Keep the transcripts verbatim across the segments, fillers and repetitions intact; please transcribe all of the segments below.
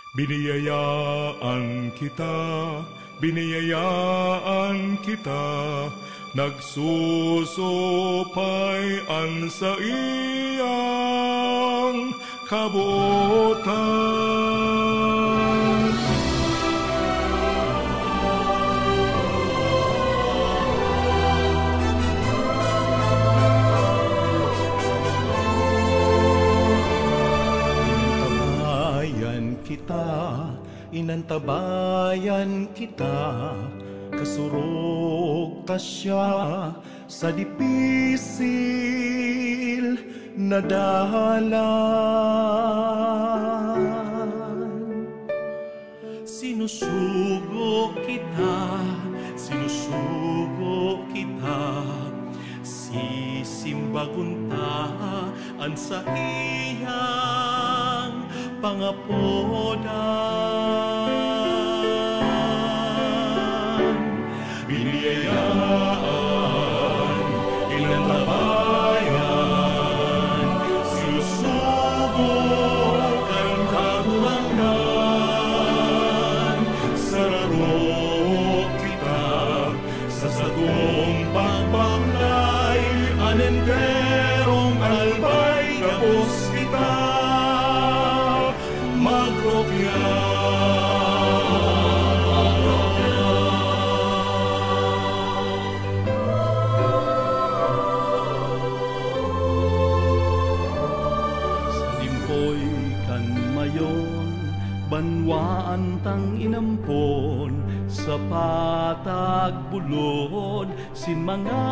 Biniyayaan kita, biniyayaan kita, nagsusupay an saiyang kabotan. Inantabayan kita, inantabayan kita, kasurog ta siya sa dipisil na dalan. Sinusugo kita, sinusugo kita, sisimbagon ta an saiyang pangapodan. Biniyayaan, inantabayan, sinusugo kan Kagurangnan. Sararo kita sa satong pagbaklay, an enterong albay gabos kita magrokya. Sa limpoy kan mayon, banwaan tang inampon, sa patag bulod sin mga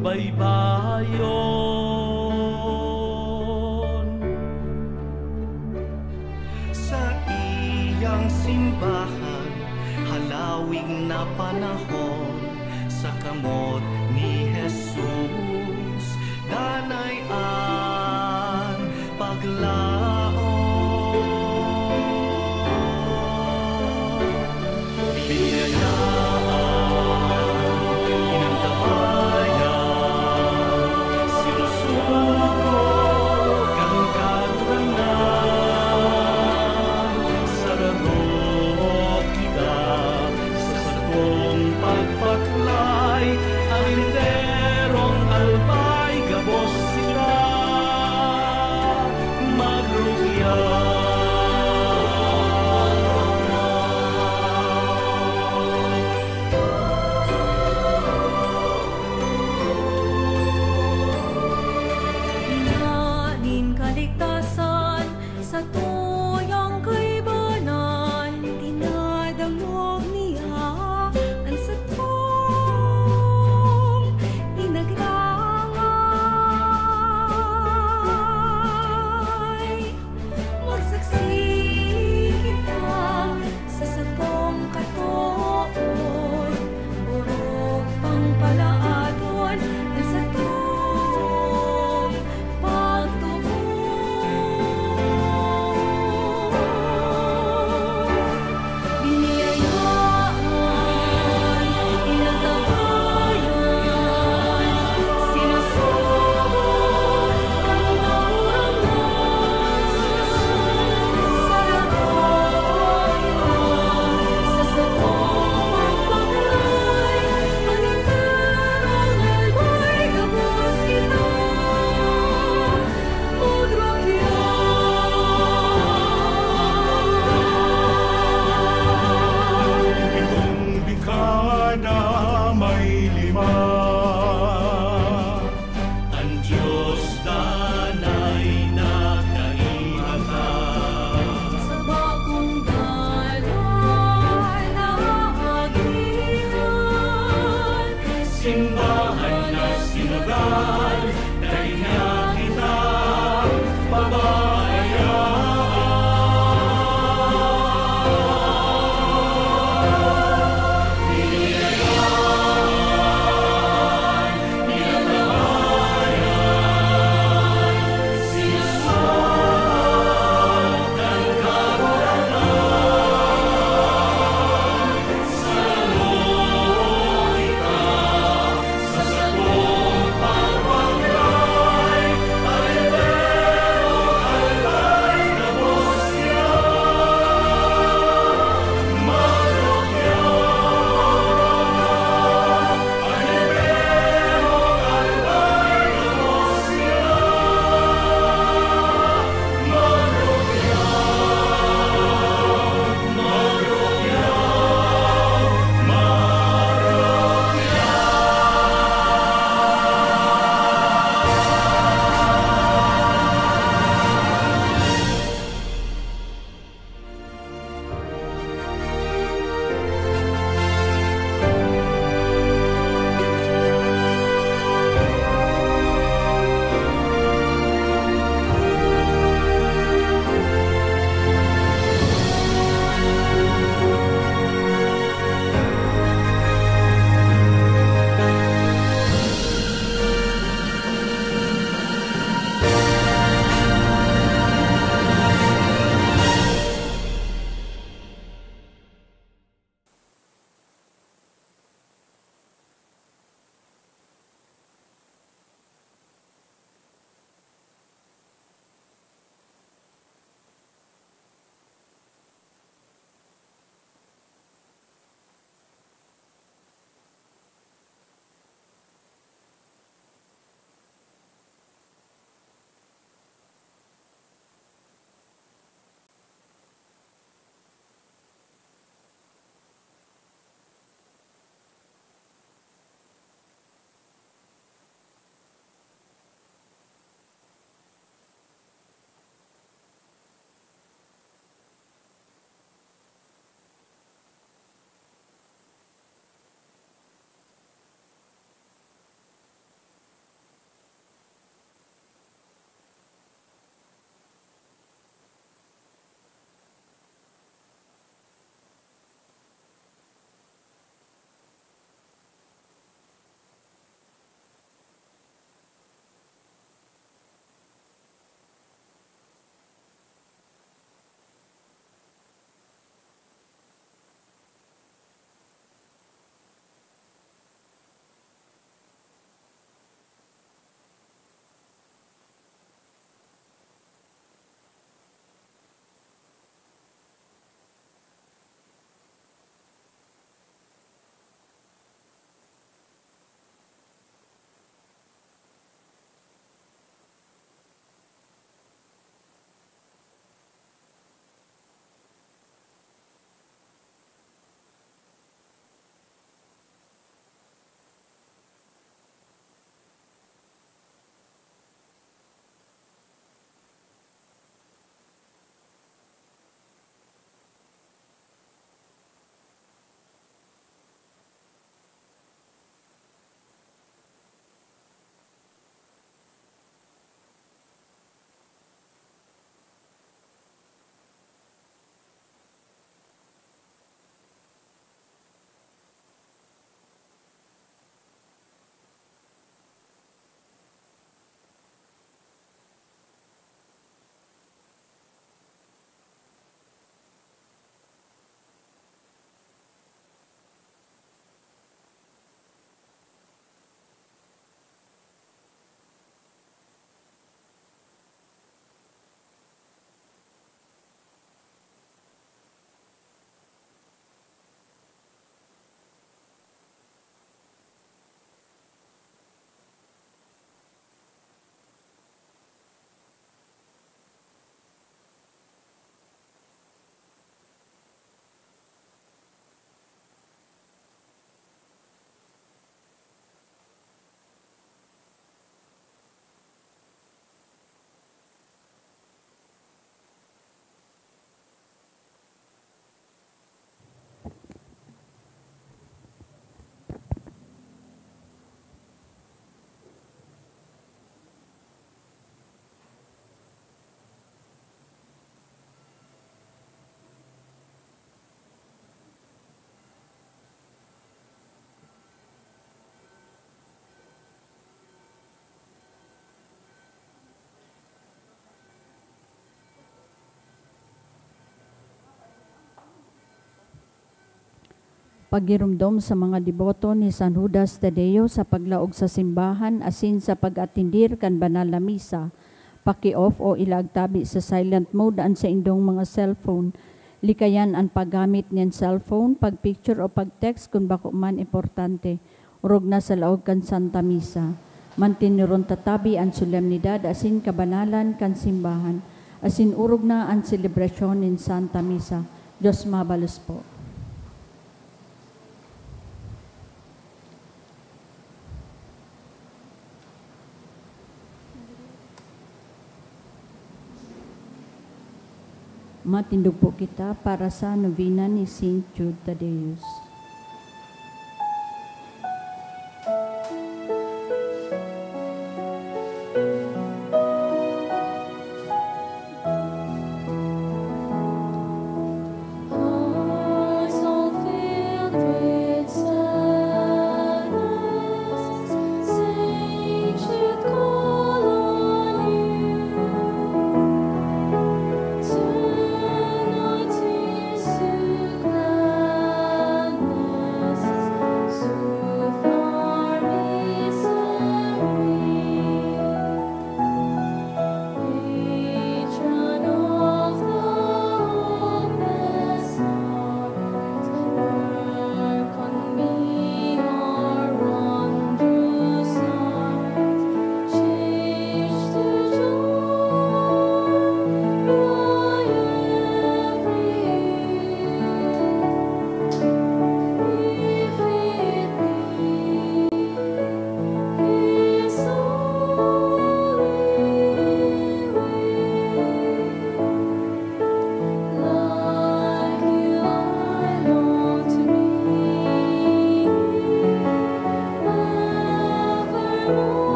baybayon. Saiyang simbahan, halawig na panahon, sa kamot ni Jesus, danay an paglaom. Biniyayaan, inantabayan, sinusugo kan Kagurangnan. Sararo kita sa satong pagbaklay, an enterong albay Pagiromdom sa mga deboto ni San Judas Tadeo sa paglaog sa simbahan asin sa pag-atendir kan banal na misa. Paki-off o ilaag tabi sa silent mode an saindong mga cellphone. Likayan an paggamit nin cellphone, pag-picture o pag-text kun bako man importante. Orog na sa laog kan Santa Misa. Manteneron ta tabi an solemnidad asin kabanalan kan simbahan, asin orog na an selebrasyon nin Santa Misa. Dios mabalos po. Matindog po kita para sa novena ni Saint Jude Thaddeus.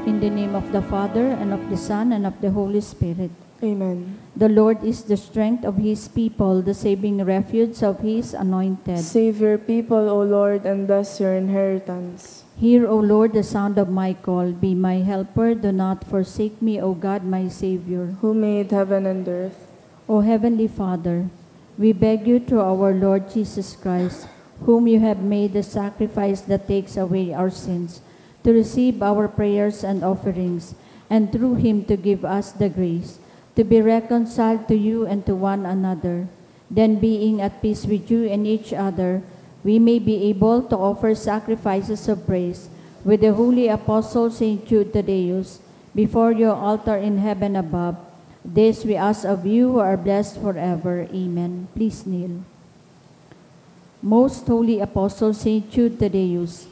In the name of the Father, and of the Son, and of the Holy Spirit. Amen. The Lord is the strength of His people, the saving refuge of His anointed. Save your people, O Lord, and bless your inheritance. Hear, O Lord, the sound of my call. Be my helper, do not forsake me, O God, my Savior. Who made heaven and earth. O Heavenly Father, we beg you through our Lord Jesus Christ, whom you have made the sacrifice that takes away our sins, to receive our prayers and offerings, and through him to give us the grace to be reconciled to you and to one another. Then, being at peace with you and each other, we may be able to offer sacrifices of praise with the holy apostle Saint Jude Thaddeus before your altar in heaven above. This we ask of you who are blessed forever. Amen. Please kneel. Most Holy Apostle Saint Jude Thaddeus,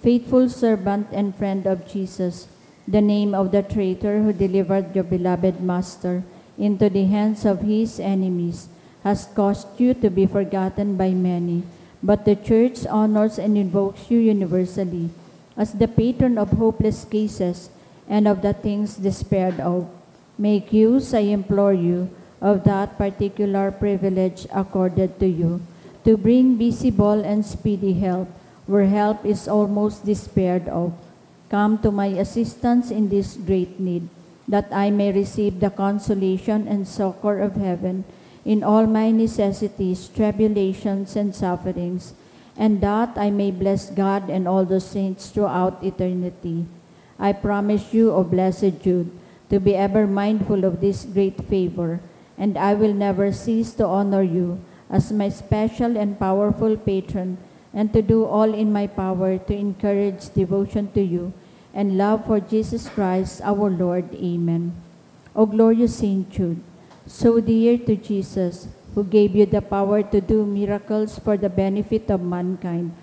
faithful servant and friend of Jesus, the name of the traitor who delivered your beloved Master into the hands of his enemies, has caused you to be forgotten by many, but the Church honors and invokes you universally as the patron of hopeless cases and of the things despaired of. Make use, I implore you, of that particular privilege accorded to you, to bring visible and speedy help where help is almost despaired of. Come to my assistance in this great need, that I may receive the consolation and succor of heaven in all my necessities, tribulations, and sufferings, and that I may bless God and all the saints throughout eternity. I promise you, O blessed Jude, to be ever mindful of this great favor, and I will never cease to honor you as my special and powerful patron, and to do all in my power to encourage devotion to you and love for Jesus Christ our Lord. Amen. O glorious Saint Jude, So dear to Jesus, who gave you the power to do miracles for the benefit of mankind,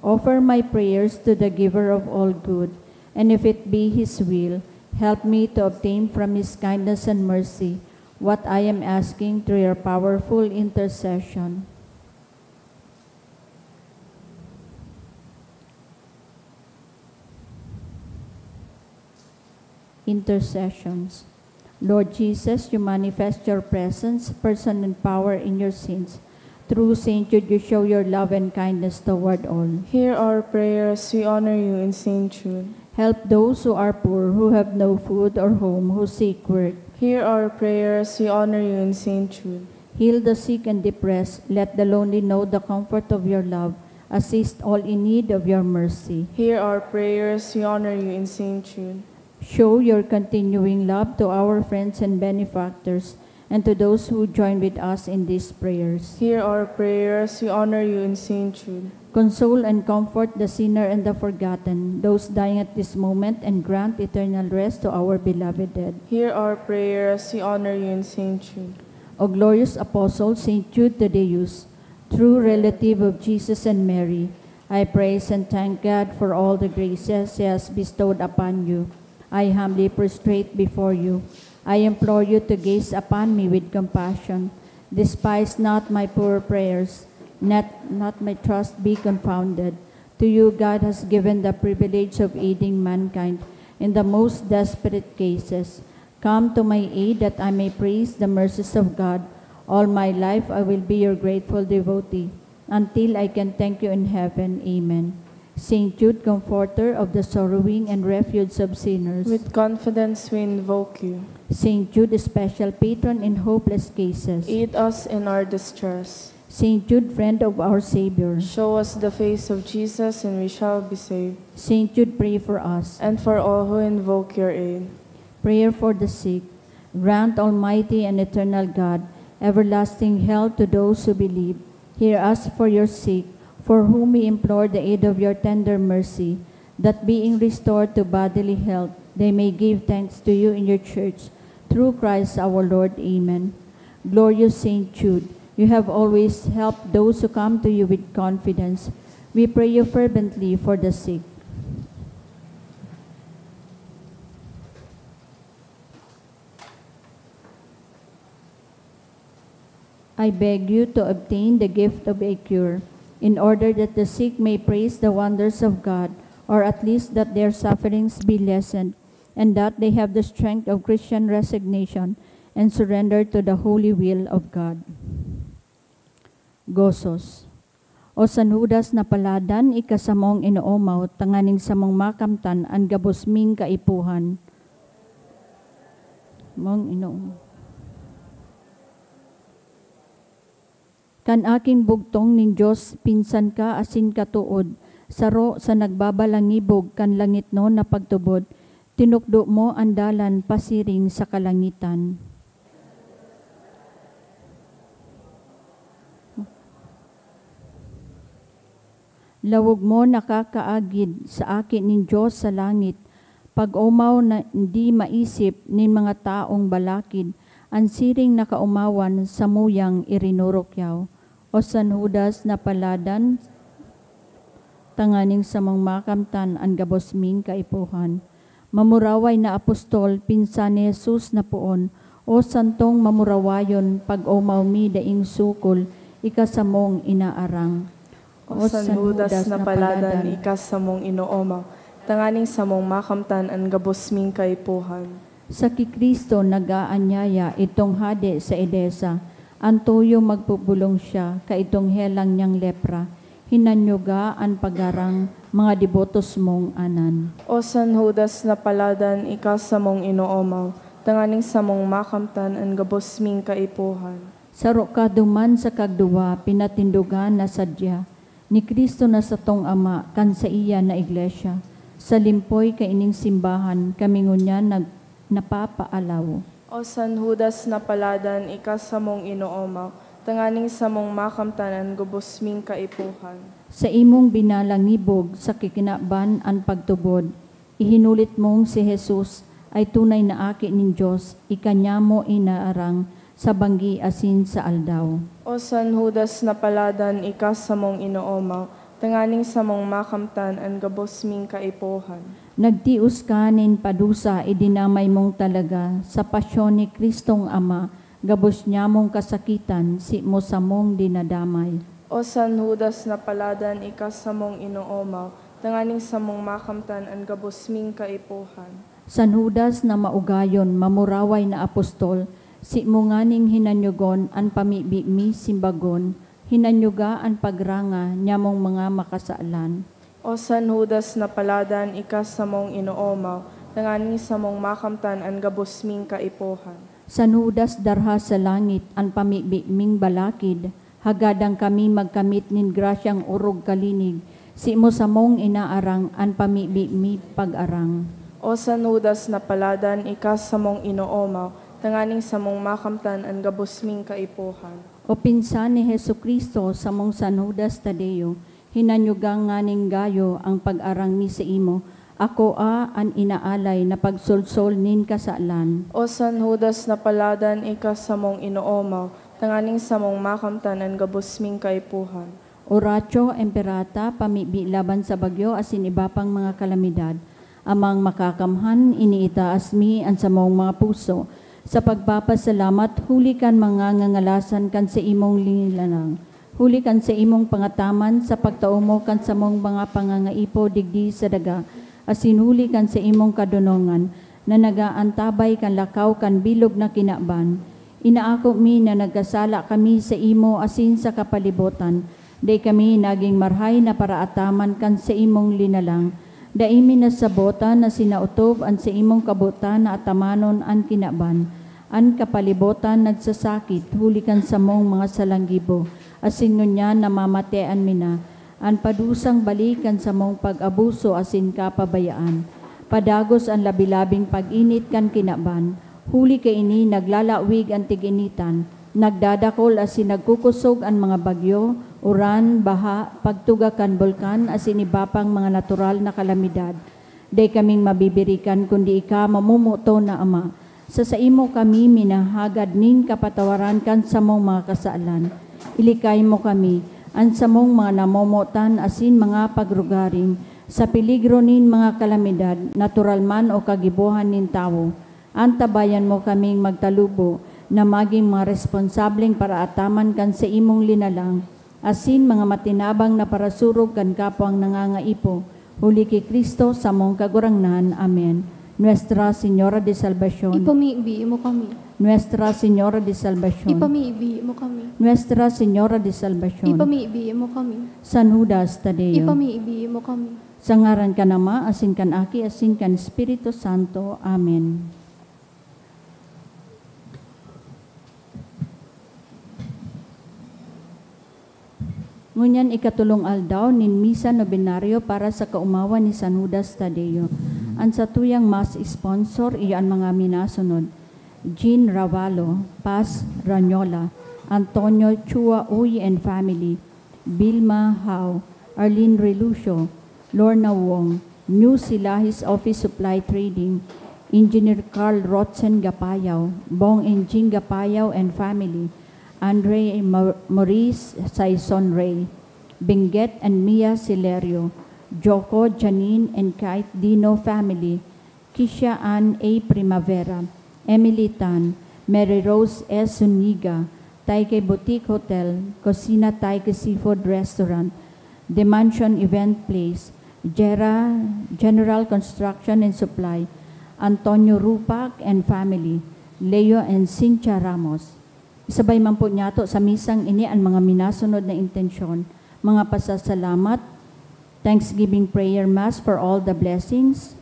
offer my prayers to the Giver of all good, and if it be His will, help me to obtain from His kindness and mercy what I am asking through your powerful intercession. Intercessions. Lord Jesus, you manifest your presence, person, and power in your saints. Through Saint Jude, you show your love and kindness toward all. Hear our prayers, we honor you in Saint Jude. Help those who are poor, who have no food or home, who seek work. Hear our prayers, we honor you in Saint Jude. Heal the sick and depressed, let the lonely know the comfort of your love, assist all in need of your mercy. Hear our prayers, we honor you in Saint Jude. Show your continuing love to our friends and benefactors, and to those who join with us in these prayers. Hear our prayers, we honor you in Saint Jude. Console and comfort the sinner and the forgotten, those dying at this moment, and grant eternal rest to our beloved dead. Hear our prayers, we honor you in Saint Jude. O glorious Apostle Saint Jude Thaddeus, true relative of Jesus and Mary, I praise and thank God for all the graces He has bestowed upon you. I humbly prostrate before you. I implore you to gaze upon me with compassion. Despise not my poor prayers. Let not my trust be confounded. To you God has given the privilege of aiding mankind in the most desperate cases. Come to my aid that I may praise the mercies of God. All my life I will be your grateful devotee, until I can thank you in heaven. Amen. Saint Jude, comforter of the sorrowing and refuge of sinners. With confidence we invoke you. Saint Jude, special patron in hopeless cases. Aid us in our distress. Saint Jude, friend of our Savior. Show us the face of Jesus and we shall be saved. Saint Jude, pray for us. And for all who invoke your aid. Prayer for the sick. Grant, Almighty and eternal God, everlasting health to those who believe. Hear us for your sick, for whom we implore the aid of your tender mercy, that being restored to bodily health, they may give thanks to you in your church. Through Christ our Lord. Amen. Glorious Saint Jude, you have always helped those who come to you with confidence. We pray you fervently for the sick. I beg you to obtain the gift of a cure, in order that the sick may praise the wonders of God, or at least that their sufferings be lessened, and that they have the strength of Christian resignation and surrender to the holy will of God. Gozos. O San Judas na paladan, ika samong inoomaw, tanganing samong makamtan an gabos ming kaipuhan. Mong inoomaw. Kan aking bugtong nin Dios, pinsan ka asin katood, saro sa nagbabalangibog kan langitnon na pagtubod, tinukdo mo an dalan pasiring sa kalangitan. Lawog mo nakakaagid sa Aki nin Dios sa langit. Pag-omaw na di maisip nin mga taong balakid, an siring na kaomawan samuyang irinurukyaw. O San Judas na paladan, tanganing samong makamtan an gabos ming kaipuhan. Mamuraway na apostol, pinsan ni Jesus na poon, o santong mamurawayon, pag-omaw mi daing sukol, ika samong inaarang. O San Judas na paladan, ika samong inoomaw, tanganing samong makamtan an gabos ming kaipuhan. Sa ki Cristo nag-aanyaya itong hade sa Edesa, an toyo magpupulong siya kaitong helang niyang lepra. Hinanyuga an pagarang, mga debotos mong anan. O San Judas na paladan, ika samong inoomaw, tanganing samong makamtan an gabos ming kaipuhan. Saro ka duman sa kagduwa, pinatindogan na sadya ni Cristo na satong Ama kan saiya na iglesia. Sa limpoy kaining simbahan, kami ngunyan nag-, napapaalaw. O San Judas na paladan, ika samong inoomaw, tanganing samong makamtan an gabos ming kaipuhan. Sa imong binalangibog sa kikinaban an pagtubod, ihinulit mong si Jesus ay tunay na Aki nin Dios, ika niya mo inaarang, sa banggi asin sa aldaw. O San Judas na paladan, ika samong inoomaw, tanganing samong makamtan an gabos ming kaipuhan. Nagtios ka nin padusa, idinamay mong talaga sa pasyon ni Kristong Ama, gabos niya mong kasakitan, si mo samong dinadamay. O San Judas na paladan, ika samong inoomaw, tanganing samong makamtan an gabos ming kaipuhan. San Judas na maugayon, mamuraway na apostol, si mo nganing hinanyogon an pamibi mi simbagon, hinanyoga an pagranga nyamong mga makasalan. O San Judas na paladan, ika samong inoomaw, tanganing samong makamtan an gabos ming kaipuhan. San Judas darha sa langit an pamibi ming balakid, hagadan kami magkamit nin grasyang orog kalinig, si mo samong inaarang an pamibi mi pag-arang. O San Judas na paladan, ika samong inoomaw, tanganing samong makamtan an gabos ming kaipuhan. O pinsan ni Jesu-Cristo, samong San Judas Tadeo, hinanyoga nganing gayo ang pag-arang mi sa imo, akoa an inaalay na pagsolsol nin kasalan. O San Judas na paladan, ika samong inoomaw, tanganing samong makamtan an gabos ming kaipuhan. Oratio Imperata, pamibi laban sa bagyo asin iba pang mga kalamidad. Amang Makakamhan, iniitaas mi an samong mga puso sa pagpapasalamat huli kan mga ngangalasan kan sa imong linilang, huli kan sa imong pangataman sa pagtao mo kan samong mga pangangaipo digdi sa daga, asin huli kan sa imong kadonongan na nagaantabay kan lakaw kan bilog na kinaban. Inaako mi na nagkasala kami sa imo asin sa kapalibotan. Dai kami naging marhay na paraataman kan saimong linalang. Dai mi nasabotan na sinaotob an saimong kabotan na atamanon an kinaban. An kapalibotan nagsasakit huli kan samong mga salanggibo, asin ngunyan namamatean mi na. An padusang balik kan samong pag-abuso asin kapabayaan. Padagos an labi-labing pag-init kan kinaban, huli kaini naglalawig an tig-initan, nagdadakol asin nagkukosog an mga bagyo, uran, baha, pagtuga kan bulkan asin iba pang mga natural na kalamidad. Dai kaming mabibirikan kundi ika, mamomoton na Ama. Sa saimo kami minahagad nin kapatawaran kan samong mga kasalan. Ilikay mo kami, an samong mga namomotan asin mga pagrugaring, sa peligro nin mga kalamidad, natural man o kagibohan nin tawo. Antabayan mo kaming magtalubo na magin mga responsableng paraataman kan saimong linalang, asin mga matinabang na parasurog kan kapwang nangangaipo, huli ki Cristo, samong Kagurangnan. Amen. Nuestra Señora de Salvacion. Ipamibi mo kami. Nuestra Señora de Salvacion. Ipamibi mo kami. Nuestra Señora de Salvacion. Ipamibi mo kami. San Judas Tadeo. Ipamibi mo kami. Sa ngaran kan Ama, asin kan Aki, asin kan Espiritu Santo. Amen. Ngunyan, ikatolong aldaw nin Misa Nobenario para sa kaomawan ni San Judas Tadeo. An satuyang Mass sponsor, iyo an mga minasunod: Jean Ravalo, Paz Ranyola, Antonio Chua Uy and family, Vilma Hao, Arlene Relucio, Lorna Wong, New Silahis Office Supply Trading, Engineer Carl Rotzen Gapayaw, Bong and Jing Gapayaw and family, Andre Mau-, Maurice Saison Rey, Benguet and Mia Silerio, Joko, Janine and Kite Dino family, Kisha Ann A. Primavera, Emily Tan, Mary Rose S. Zuniga, Taikay Boutique Hotel, Cocina Taikay Seafood Restaurant, The Mansion Event Place, Jera General Construction and Supply, Antonio Rupac and family, Leo and Cynthia Ramos. Isabay man po niyato sa misang ini an mga minasunod na intensyon: mga pasasalamat, Thanksgiving prayer mass for all the blessings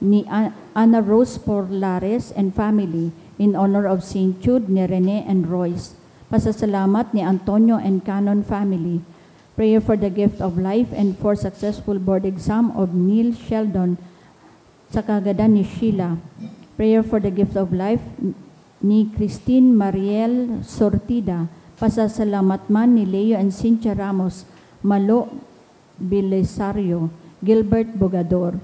ni A-, Ana Rose Porlares and family in honor of Saint Jude, ni Rene and Royce. Pasasalamat ni Antonio and Canon family. Prayer for the gift of life and for successful board exam of Neil Sheldon sa kagadan ni Sheila. Prayer for the gift of life ni Christine Mariel Sortida. Pasasalamat man ni Leo and Cynthia Ramos, Malo Belisario, Gilbert Bogador.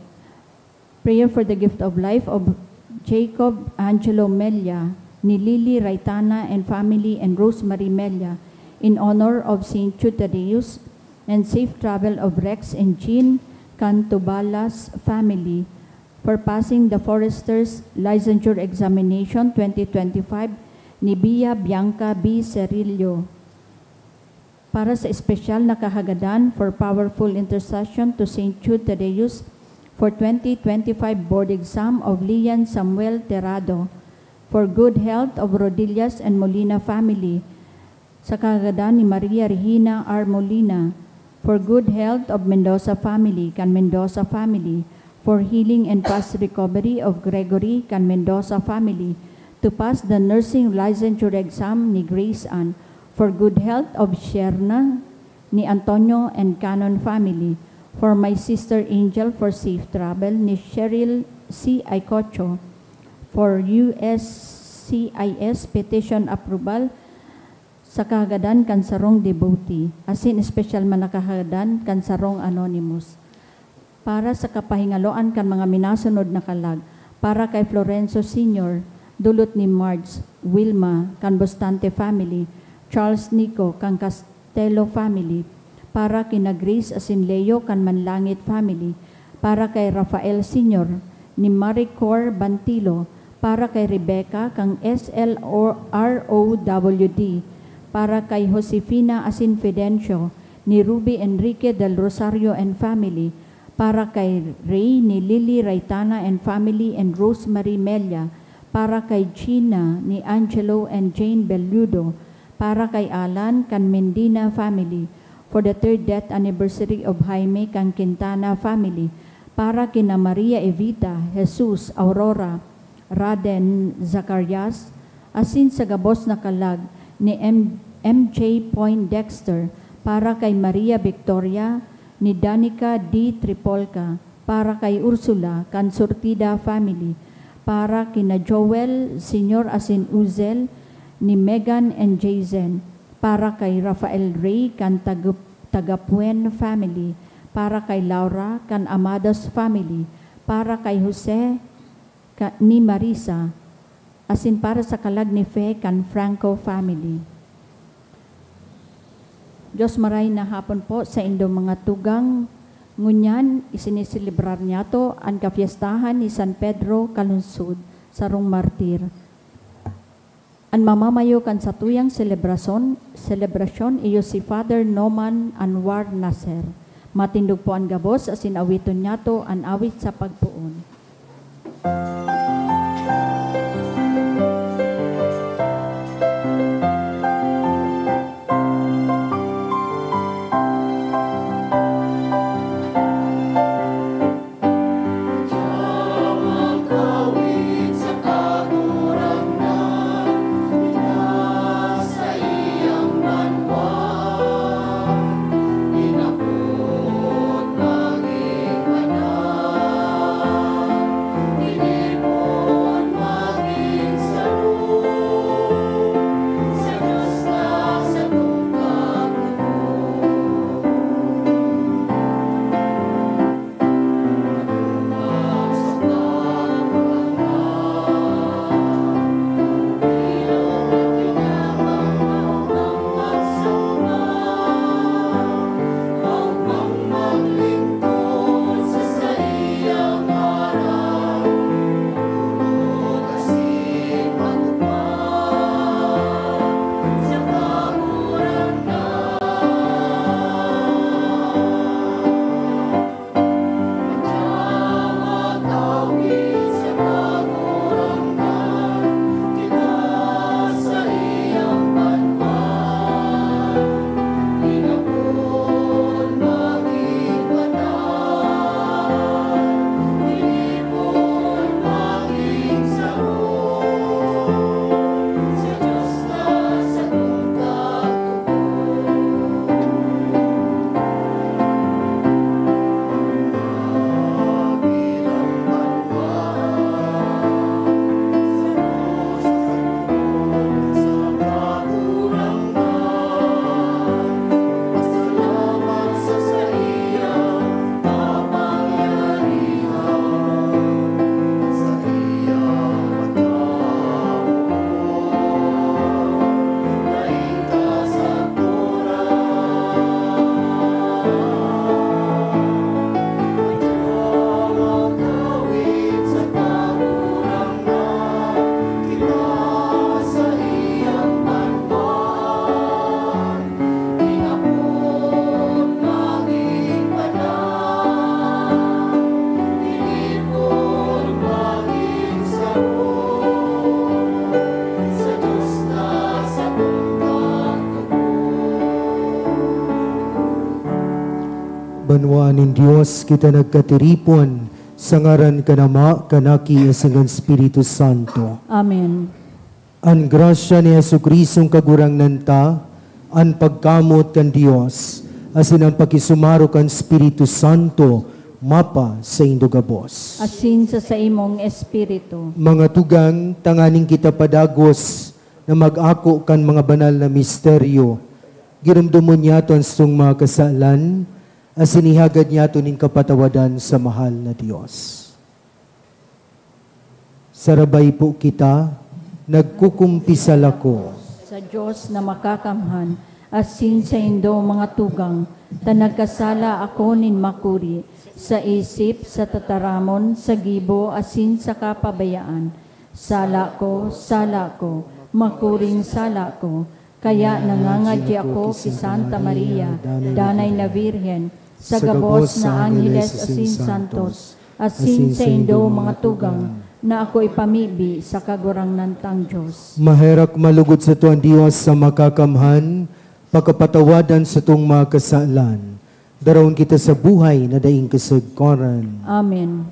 Prayer for the gift of life of Jacob Angelo Mella, ni Lily Raitana and family and Rosemary Mella in honor of Saint Jude Thaddeus, and safe travel of Rex and Jean Cantubalas family for passing the Forester's Licensure Examination twenty twenty-five ni Bia Bianca B. Cerillo. Para sa espesyal na kahagadan, for powerful intercession to Saint Jude Thaddeus for twenty twenty-five board exam of Lian Samuel Terrado, for good health of Rodillas and Molina family, sa kahagadan ni Maria Regina R. Molina, for good health of Mendoza family, kan Mendoza family, for healing and fast recovery of Gregory, kan Mendoza family, to pass the nursing licensure exam ni Grace Ann, for good health of Sherna, ni Antonio and Canon family, for my sister Angel for safe travel ni Cheryl C. Aicocho, for U S C I S petition approval sa kahagadan kan sarong devotee, asin espesyal man na kahagadan kan sarong anonymous. Para sa kapahingaloan kan mga minasunod na kalag, para kay Florenzo Senior, dulot ni Marge, Wilma, kan Bustante family, Charles Nico, kan Castelo family, para kina Grace asin Leo, kan Manlangit family, para kay Rafael Senior, ni Maricor Bantilo, para kay Rebecca, kan S L R O W D, para kay Josefina asin Fidencio, ni Ruby Enrique del Rosario and family, para kay Ray ni Lily Raitana and family and Rosemary Mella, para kay Gina ni Angelo and Jane Belludo, para kay Alan kan Mendina family, for the third death anniversary of Jaime kan Quintana family, para kina Maria Evita, Jesus, Aurora, Raden Zacarias, asin sa gabos na kalag ni M-, M J Poindexter, para kay Maria Victoria, ni Danica D. Tripolca, para kay Ursula kan Surtida family, para kina Joel, Senior asin Uzel, ni Megan and Jason, para kay Rafael Ray kan Tagup-, Tagapuen family, para kay Laura kan Amados family, para kay Jose ka-, ni Marisa, asin para sa kalag ni Fe kan Franco family. Diyos maray na hapon po sa indo mga tugang. Ngunyan, isiniselebrar niyato an kapiestahan ni San Pedro Calungsod, sarong martir. An mamamayo kan satuyang selebrasyon, selebrasyon iyo si Father Noman Anwar Nasser. Matindog po an gabos asin awiton niyato an awit sa pagpoon. Nin Dios kita nagkatiripon, sa ngaran kan Ama, kan Aki, asin kan Espiritu Santo. Amen. An grasya ni Jesu-Cristong Kagurangnan ta, an pagkamoot kan Dios, asin an pakisumaro kan Espiritu Santo, mapa saindo gabos. Asin sa saimong espiritu. Mga tugang, tanganing kita padagos na mag-ako kan mga banal na misteryo, giromdomon niyato an satong mga kasalan, asin ihagad niyato nin kapatawadan sa mahal na Dios. Sarabay po kita, nagkukumpisal ako. Sa Dios na makakamhan, asin saindo, mga tugang, ta nagkasala ako nin makuri, sa isip, sa tataramon, sa gibo, asin sa kapabayaan. Sala ko, sala ko, makuring sala ko. Kaya nangangadyi ako ki Santa Maria, danay na Birhen, sa gabos na angheles asin santos, asin saindo, mga tugang, na ako ipamibi sa Kagurangnan tang Dios. Maherak malugod sato an Dios sa makakamhan, pakapatawad an satong mga kasalan, darawon kita sa buhay na daing kasagkoran. Amen.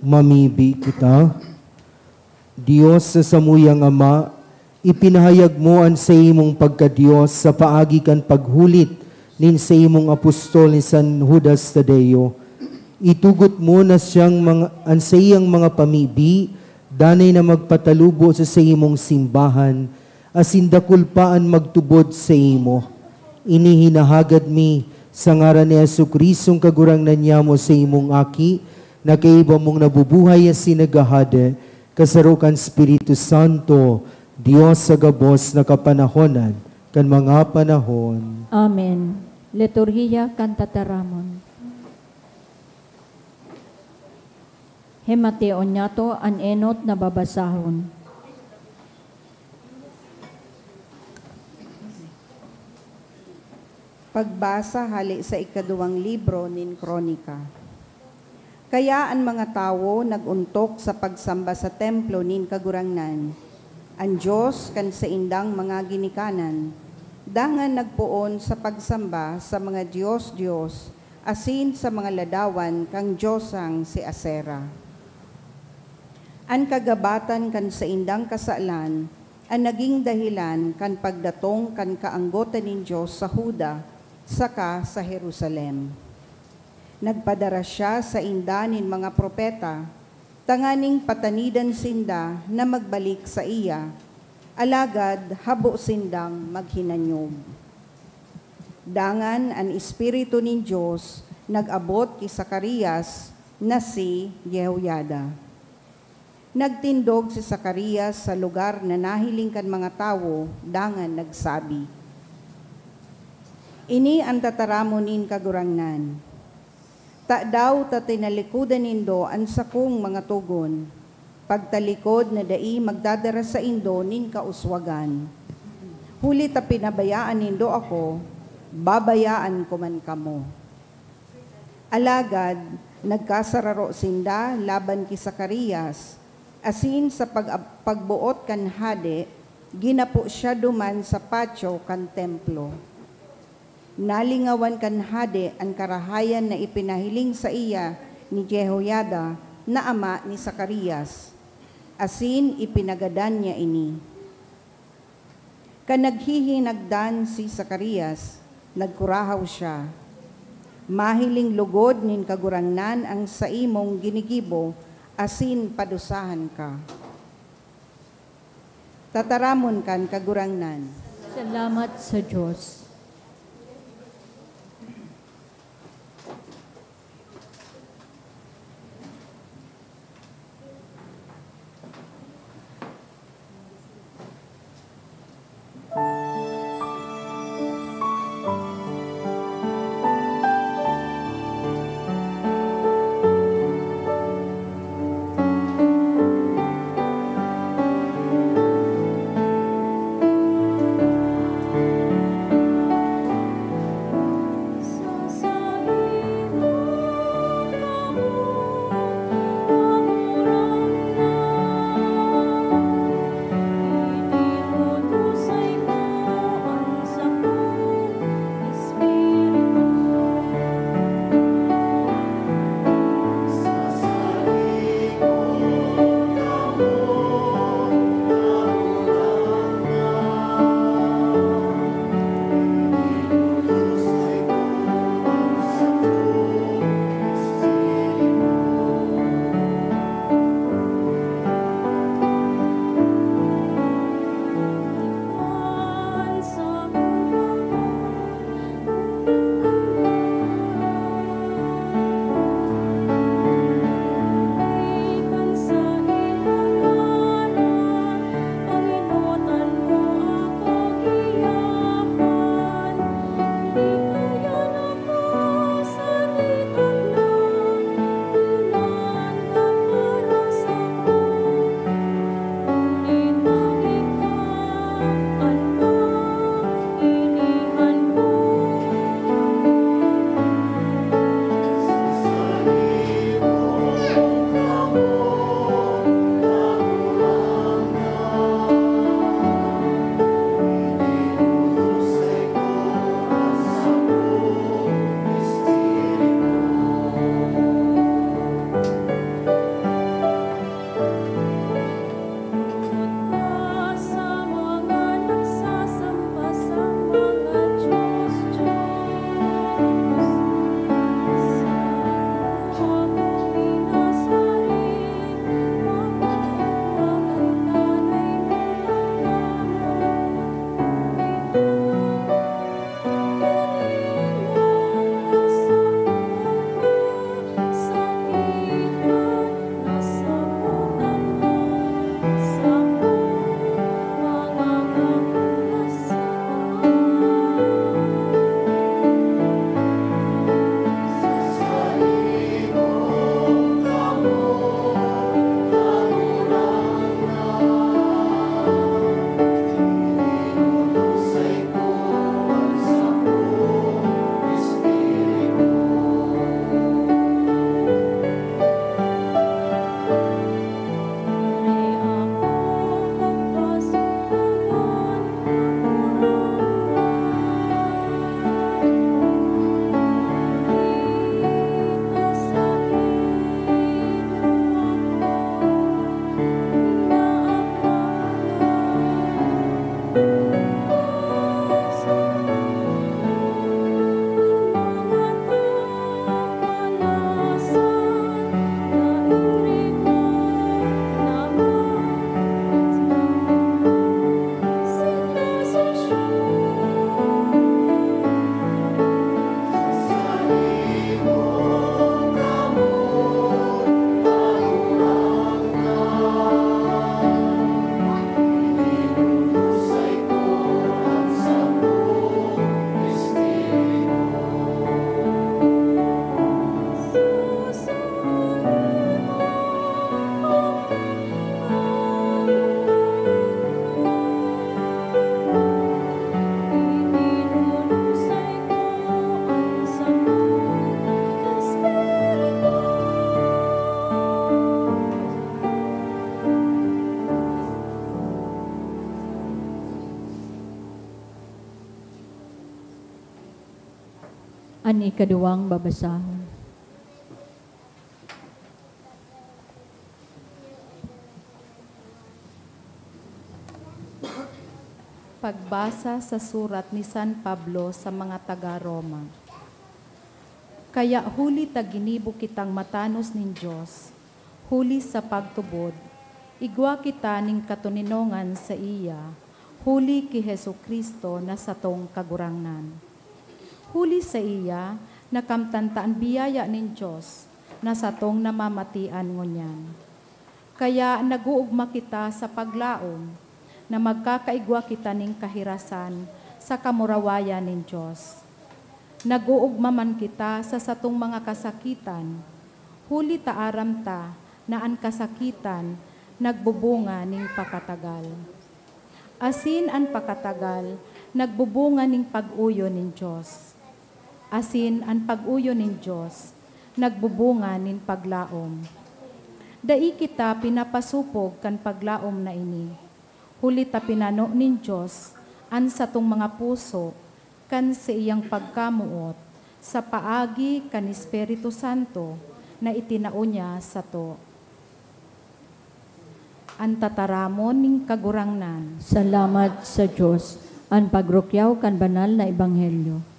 Mamibi kita. Dios na samuyang Ama, ipinahayag mo an saimong pagka-Dios sa paagi kan paghulit nin saimong apostol ni San Judas Tadeo. Itugot mo na siyang mga, an saiyang mga pamibi, danay na magpatalubo sa saimong simbahan, asin dakul pa an magtubod saimo. Ini hinahagad mi sa ngaran ni Jesu-Cristong Kagurangnan nyamo, saimong Aki, na kaiba mong nabubuhay asin naghahade, kasaro kan Espiritu Santo, Dios sa gabos na kapanahonan kan mga panahon. Amen. Liturhiya kan Tataramon. Hemateon niyato an enot na babasahon. Pagbasa hale sa ikaduwang libro nin Kronika. Kaya an mga tawo nag-ontok sa pagsamba sa templo nin Kagurangnan, an Dios kan saindang mga ginikanan, dangan nagpoon sa pagsamba sa mga dios-dios asin sa mga ladawan kan diosang si Asera. An kagabatan kan saindang kasalan an nagin dahelan kan pagdatong kan kaanggotan nin Dios sa Juda saka sa Jerusalem. Nagpadara siya sainda nin mga propeta, tanganing patanidan sinda na magbalik saiya, alagad habo sindang maghinanyog. Dangan an Espiritu nin Dios nag-abot ki Zacarias na si Jehoiada. Nagtindog si Zacarias sa lugar na nahiling kan mga tawo dangan nagsabi, "Ini an tataramon nin Kagurangnan. Tadaw ta tinalikodan nindo an sakong mga togon? pagtalikod na dai magdadara saindo nin kauswagan. Huli ta pinabayaan nindo ako, babayaan ko man kamo. Alagad nagkasararo sinda laban ki Zacarias, asin sa pag-, pagboot kan hade, ginapo siya duman sa patyo kan Templo. Nalingawan kan hade an karahayan na ipinahiling saiya ni Jehoiada na ama ni Zacarias, asin ipinagadan niya ini. Kan naghihinagdan si Zacarias, nagkurahaw siya, "Mahiling logod nin Kagurangnan an saimong ginigibo asin padusahan ka." Tataramon kan Kagurangnan. Salamat sa Diyos. An ikaduwang babasahon. Pagbasa sa surat ni San Pablo sa mga taga Roma. Kaya huli ta ginibo kitang matanos nin Dios, huli sa pagtubod, igwa kita nin katoninongan saiya, huli ki Jesu-Cristo na satong Kagurangnan. Huli saiya, nakamtan ta an biyaya nin Dios na satong namamatian ngunyan. Kaya nag-oogma kita sa paglaom na magkakaigwa kita nin kahirasan sa kamurawayan nin Dios. Nag-oogma man kita sa satong mga kasakitan, huli ta aram ta na an kasakitan nagbubunga nin pakatagal. Asin an pakatagal nagbubunga nin pag-oyon nin Dios. Asin an pag-oyon nin Dios nagbubunga nin paglaom. Dai kita pinapasopog kan paglaom na ini, huli ta pinano nin Dios an satong mga puso kan saiyang pagkamoot sa paagi kan Espiritu Santo na itinao niya sato. An tataramon nin Kagurangnan. Salamat sa Dios. An pagrukyaw kan banal na ebanghelyo.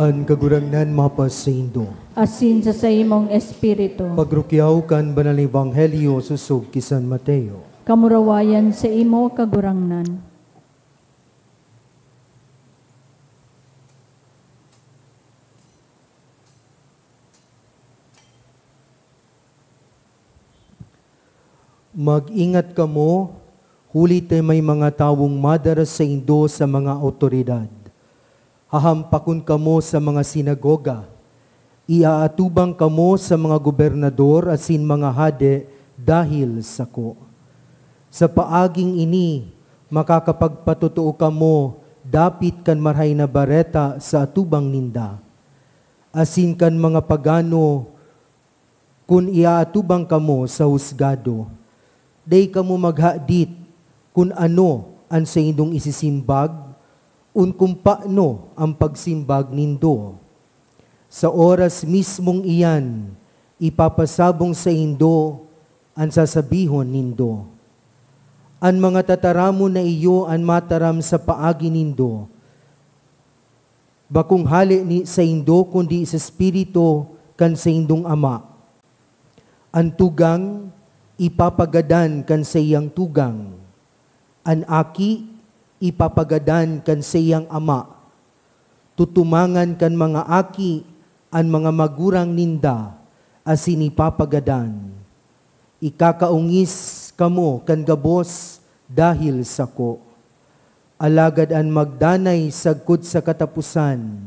An Kagurangnan mapasaindo. Asin sa saimong espiritu. Pagrukyaw kan Banal na Ebanghelyo sosog ki San Mateo. Kamurawayan saimo, Kagurangnan. Mag-ingat kamo, huli ta may mga tawong madara saindo sa mga awtoridad. Hahampakon kamo sa mga sinagoga, iaatubang kamo sa mga gobernador asin mga hade dahil sako. Sa paaging ini, makakapagpatotoo kamo dapit kan Marahay na Bareta sa atubang ninda, asin kan mga pagano kun iaatubang kamo sa husgado. Dai kamo maghadit kun ano an saindong isisimbag, kun paano an pagsimbag nindo. Sa oras mismong iyan, ipapasabong saindo an sasabihon nindo. An mga tataramon na iyo an mataram sa paagi nindo, bakong hale ni saindo kundi sa espiritu kan saindong ama. An tugang ipapagadan kan saiyang tugang, an aki ipapagadan kan saiyang ama. Tutumangan kan mga aki an mga magurang ninda asin ipapagadan. Ikakaongis kamo kan gabos dahil sako. Alagad an magdanay sagkod sa kataposan,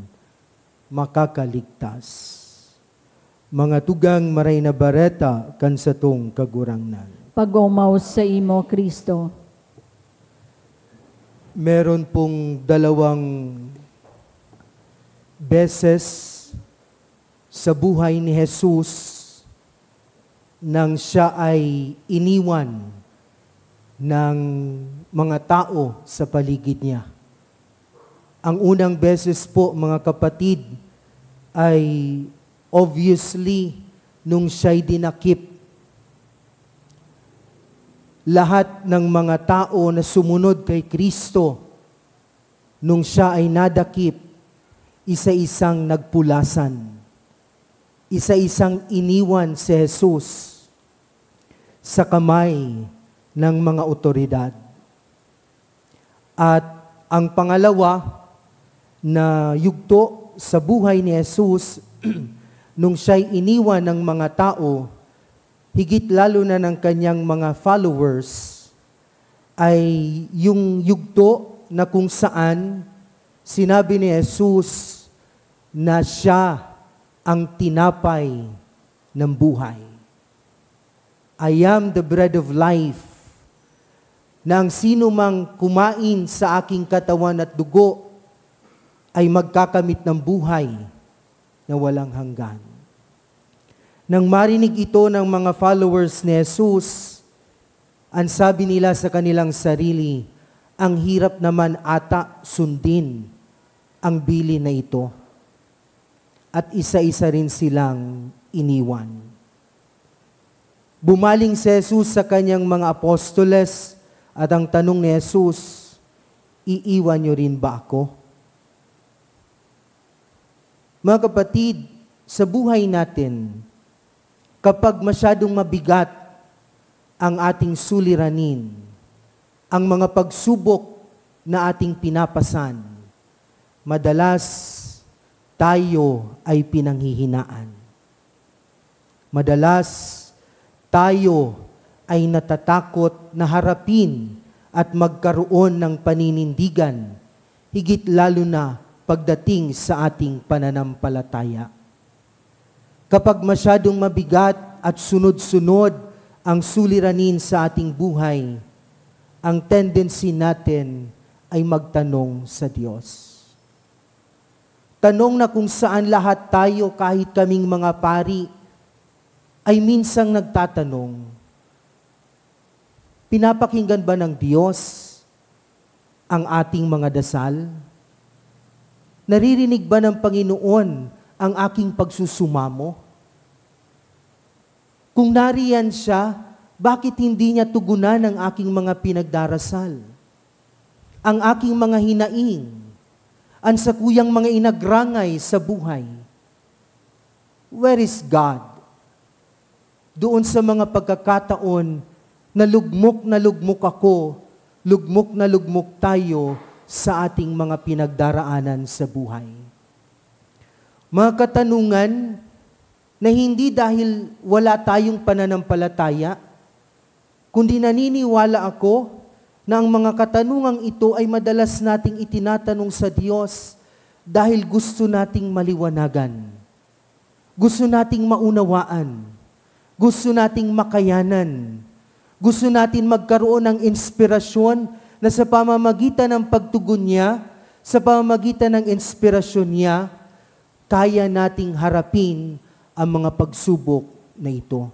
makakaligtas. Mga tugang, Marahay na Bareta kan satong Kagurangnan. Pag-omaw saimo, Cristo. Meron pong dalawang beses sa buhay ni Jesus nang siya ay iniwan ng mga tao sa paligid niya. Ang unang beses po, mga kapatid, ay obviously nung siya'y dinakip. Lahat ng mga tao na sumunod kay Kristo, nung siya ay nadakip, isa-isang nagpulasan. Isa-isang iniwan si Jesus sa kamay ng mga otoridad. At ang pangalawa na yugto sa buhay ni Jesus, nung siya'y iniwan ng mga tao, higit lalo na ng kanyang mga followers, ay yung yugto na kung saan sinabi ni Jesus na siya ang tinapay ng buhay. "I am the bread of life, na ang sino mang kumain sa aking katawan at dugo ay magkakamit ng buhay na walang hanggan." Nang marinig ito ng mga followers ni Jesus, ang sabi nila sa kanilang sarili, "Ang hirap naman ata sundin ang bilin na ito." At isa-isa rin silang iniwan. Bumaling si Jesus sa kanyang mga apostoles at ang tanong ni Jesus, "Iiwan niyo rin ba ako?" Mga kapatid, sa buhay natin, kapag masyadong mabigat ang ating suliranin, ang mga pagsubok na ating pinapasan, madalas tayo ay pinanghihinaan. Madalas tayo ay natatakot na harapin at magkaroon ng paninindigan, higit lalo na pagdating sa ating pananampalataya. Kapag masyadong mabigat at sunod-sunod ang suliranin sa ating buhay, ang tendency natin ay magtanong sa Diyos. Tanong na kung saan lahat tayo, kahit kaming mga pari, ay minsang nagtatanong, "Pinapakinggan ba ng Diyos ang ating mga dasal? Naririnig ba ng Panginoon ang aking pagsusumamo? Kung nariyan siya, bakit hindi niya tugunan ang aking mga pinagdarasal, ang aking mga hinaing, ang sakuyang mga inagrangay sa buhay? Where is God?" Doon sa mga pagkakataon na lugmok na lugmok ako, lugmok na lugmok tayo sa ating mga pinagdaraanan sa buhay. Mga katanungan na hindi dahil wala tayong pananampalataya, kundi naniniwala ako na ang mga katanungang ito ay madalas nating itinatanong sa Diyos dahil gusto nating maliwanagan. Gusto nating maunawaan. Gusto nating makayanan. Gusto natin magkaroon ng inspirasyon na sa pamamagitan ng pagtugon niya, sa pamamagitan ng inspirasyon niya, kaya nating harapin ang mga pagsubok na ito.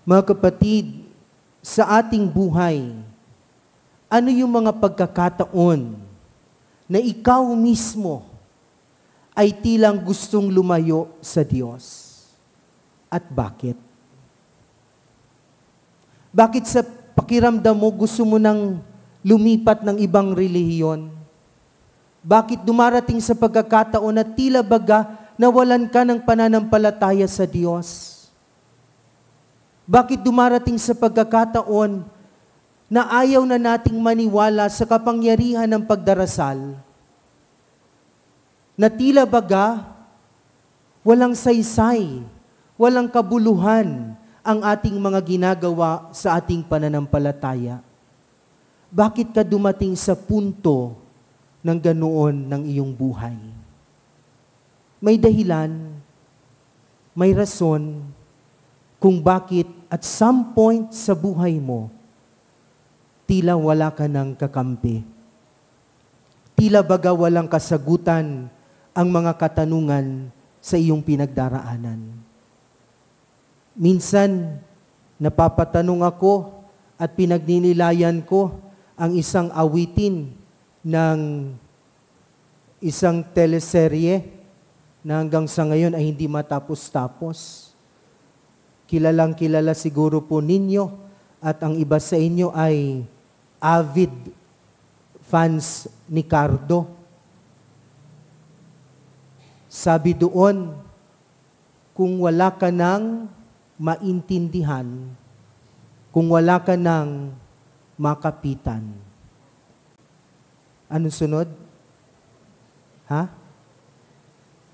Mga kapatid, sa ating buhay, ano yung mga pagkakataon na ikaw mismo ay tilang gustong lumayo sa Diyos? At bakit? Bakit sa pakiramdam mo gusto mo nang lumipat ng ibang relihiyon? Bakit dumarating sa pagkakataon na tila baga nawalan ka ng pananampalataya sa Diyos? Bakit dumarating sa pagkakataon na ayaw na nating maniwala sa kapangyarihan ng pagdarasal? Na tila baga walang saysay, walang kabuluhan ang ating mga ginagawa sa ating pananampalataya. Bakit ka dumating sa punto ng ganoon ng iyong buhay? May dahilan, may rason kung bakit at some point sa buhay mo, tila wala ka ng kakampi. Tila baga walang kasagutan ang mga katanungan sa iyong pinagdaraanan. Minsan, napapatanong ako at pinagninilayan ko ang isang awitin ng isang teleserye na hanggang sa ngayon ay hindi matapos-tapos. Kilalang-kilala siguro po ninyo at ang iba sa inyo ay avid fans ni Cardo. Sabi doon, "Kung wala ka nang maintindihan, kung wala ka nang makapitan." Anong sunod? Ha?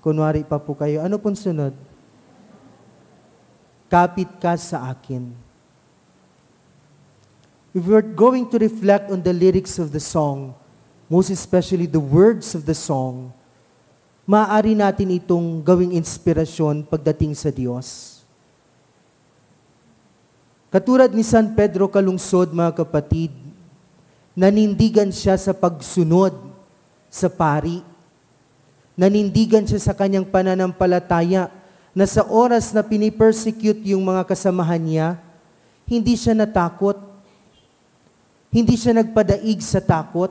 Kunwari pa po kayo. Ano pong sunod? "Kapit ka sa akin." If we're going to reflect on the lyrics of the song, most especially the words of the song, maaari natin itong gawing inspirasyon pagdating sa Dios. Katulad ni San Pedro Calungsod, mga kapatid, nanindigan siya sa pagsunod sa pari. Nanindigan siya sa kanyang pananampalataya na sa oras na pinipersecute yung mga kasamahan niya, hindi siya natakot. Hindi siya nagpadaig sa takot.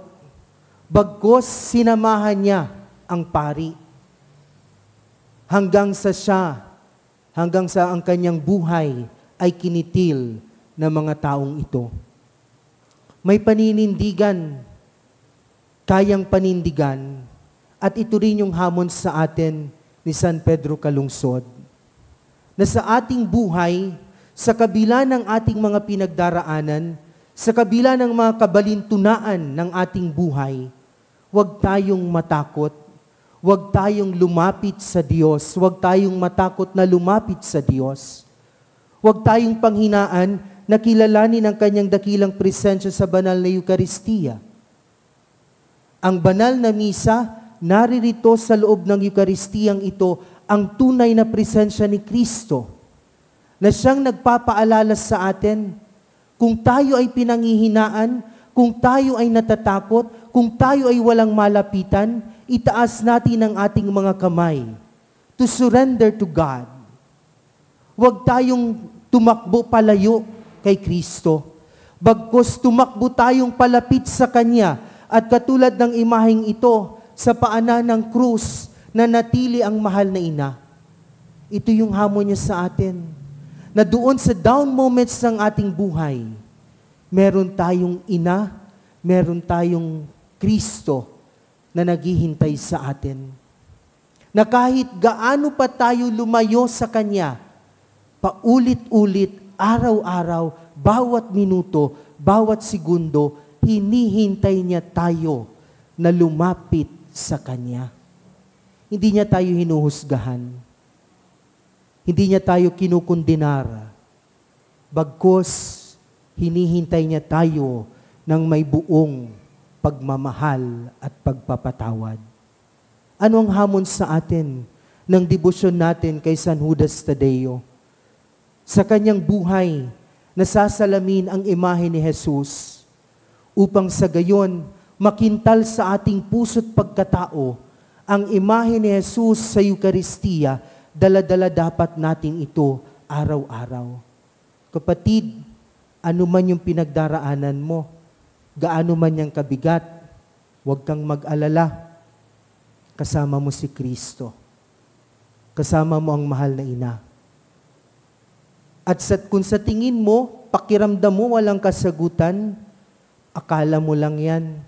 Bagkus sinamahan niya ang pari. Hanggang sa siya, hanggang sa ang kanyang buhay ay kinitil ng mga taong ito. May paninindigan, kayang panindigan, at ito rin yung hamon sa atin ni San Pedro Calungsod, na sa ating buhay, sa kabila ng ating mga pinagdaraanan, sa kabila ng mga kabalintunaan ng ating buhay, huwag tayong matakot, huwag tayong lumapit sa Dios, huwag tayong matakot na lumapit sa Dios. Huwag tayong panghinaan na kilalanin ang kanyang dakilang presensya sa banal na Eukaristia. Ang banal na misa, naririto sa loob ng Eukaristiyang ito ang tunay na presensya ni Cristo, na siyang nagpapaalala sa atin kung tayo ay pinanghihinaan, kung tayo ay natatakot, kung tayo ay walang malapitan, itaas natin ang ating mga kamay to surrender to God. Huwag tayong tumakbo palayo kay Cristo. Bagkus tumakbo tayong palapit sa Kanya at katulad ng imaheng ito sa paanan ng krus, nanatili ang mahal na ina. Ito yung hamon niya sa atin, na doon sa down moments ng ating buhay, meron tayong ina, meron tayong Cristo na naghihintay sa atin. Na kahit gaano pa tayo lumayo sa Kanya, paulit-ulit, araw-araw, bawat minuto, bawat segundo, hinihintay niya tayo na lumapit sa Kanya. Hindi niya tayo hinuhusgahan. Hindi niya tayo kinukondenar. Bagkus, hinihintay niya tayo ng may buong pagmamahal at pagpapatawad. Ano ang hamon sa atin ng debosyon natin kay San Judas Tadeo? Sa kanyang buhay, nasasalamin ang imahe ni Jesus, upang sa gayon, makintal sa ating puso't pagkatao ang imahe ni Jesus sa Eukaristia, dala-dala dapat natin ito araw-araw. Kapatid, ano man yung pinagdaraanan mo, gaano man yang kabigat, huwag kang mag-alala. Kasama mo si Cristo. Kasama mo ang mahal na ina. At sa, kung sa tingin mo, pakiramdam mo walang kasagutan, akala mo lang yan.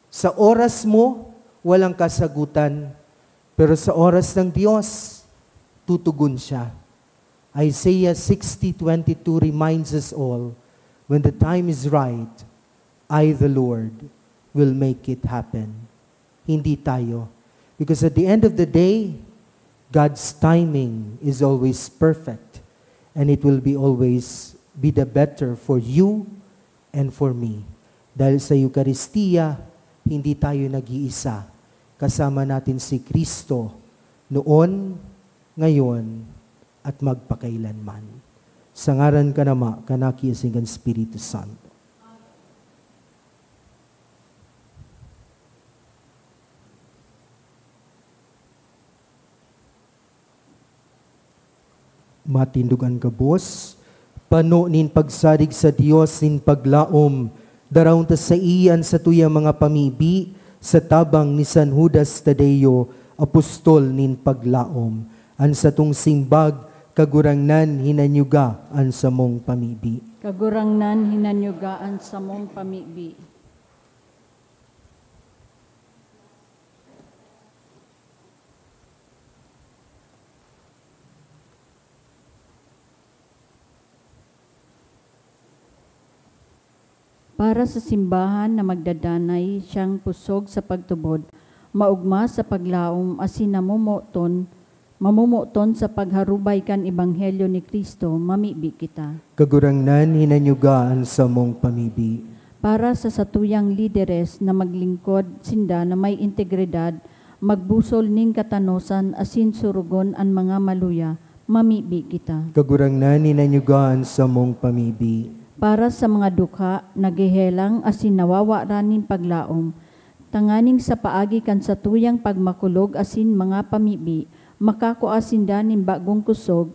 Sa oras mo, walang kasagutan. Pero sa oras ng Diyos, tutugon siya. Isaiah sixty twenty-two reminds us all, "When the time is right, I, the Lord, will make it happen." Hindi tayo. Because at the end of the day, God's timing is always perfect, and it will be always be the better for you and for me. Dahil sa Eukaristia, hindi tayo nag-iisa. Kasama natin si Cristo noon, ngayon, at magpakailanman. Sa ngaran kan Ama, kan Aki, asin kan Espiritu Santo. Matindog an gabos, pano nin pagsarig sa Dios nin paglaom, daraon ta saiya an satuyang mga pamibi sa tabang ni San Judas Tadeo, apostol nin paglaom. An satong simbag, Kagurangnan, hinanyuga an samong pamibi. Kagurangnan, hinanyuga an samong pamibi. Para sa simbahan na magdadanay siyang pusog sa pagtubod, maogma sa paglaom asin namomoton, mamomoton sa pagharubay kan ebanghelyo ni Cristo, mamibi kita. Kagurangnan, hinanyuga an samong pamibi. Para sa satuyang lideres na maglingkod sinda na may integridad, magbusol nin katanosan asin surugon an mga maluya, mamibi kita. Kagurangnan, hinanyuga an samong pamibi. Para sa mga dukha, naghehelang asin nawawaran nin paglaom, tanganing sa paagi kan satuyang pagmakulog asin mga pamibi, makakua sinda nin bagong kusog,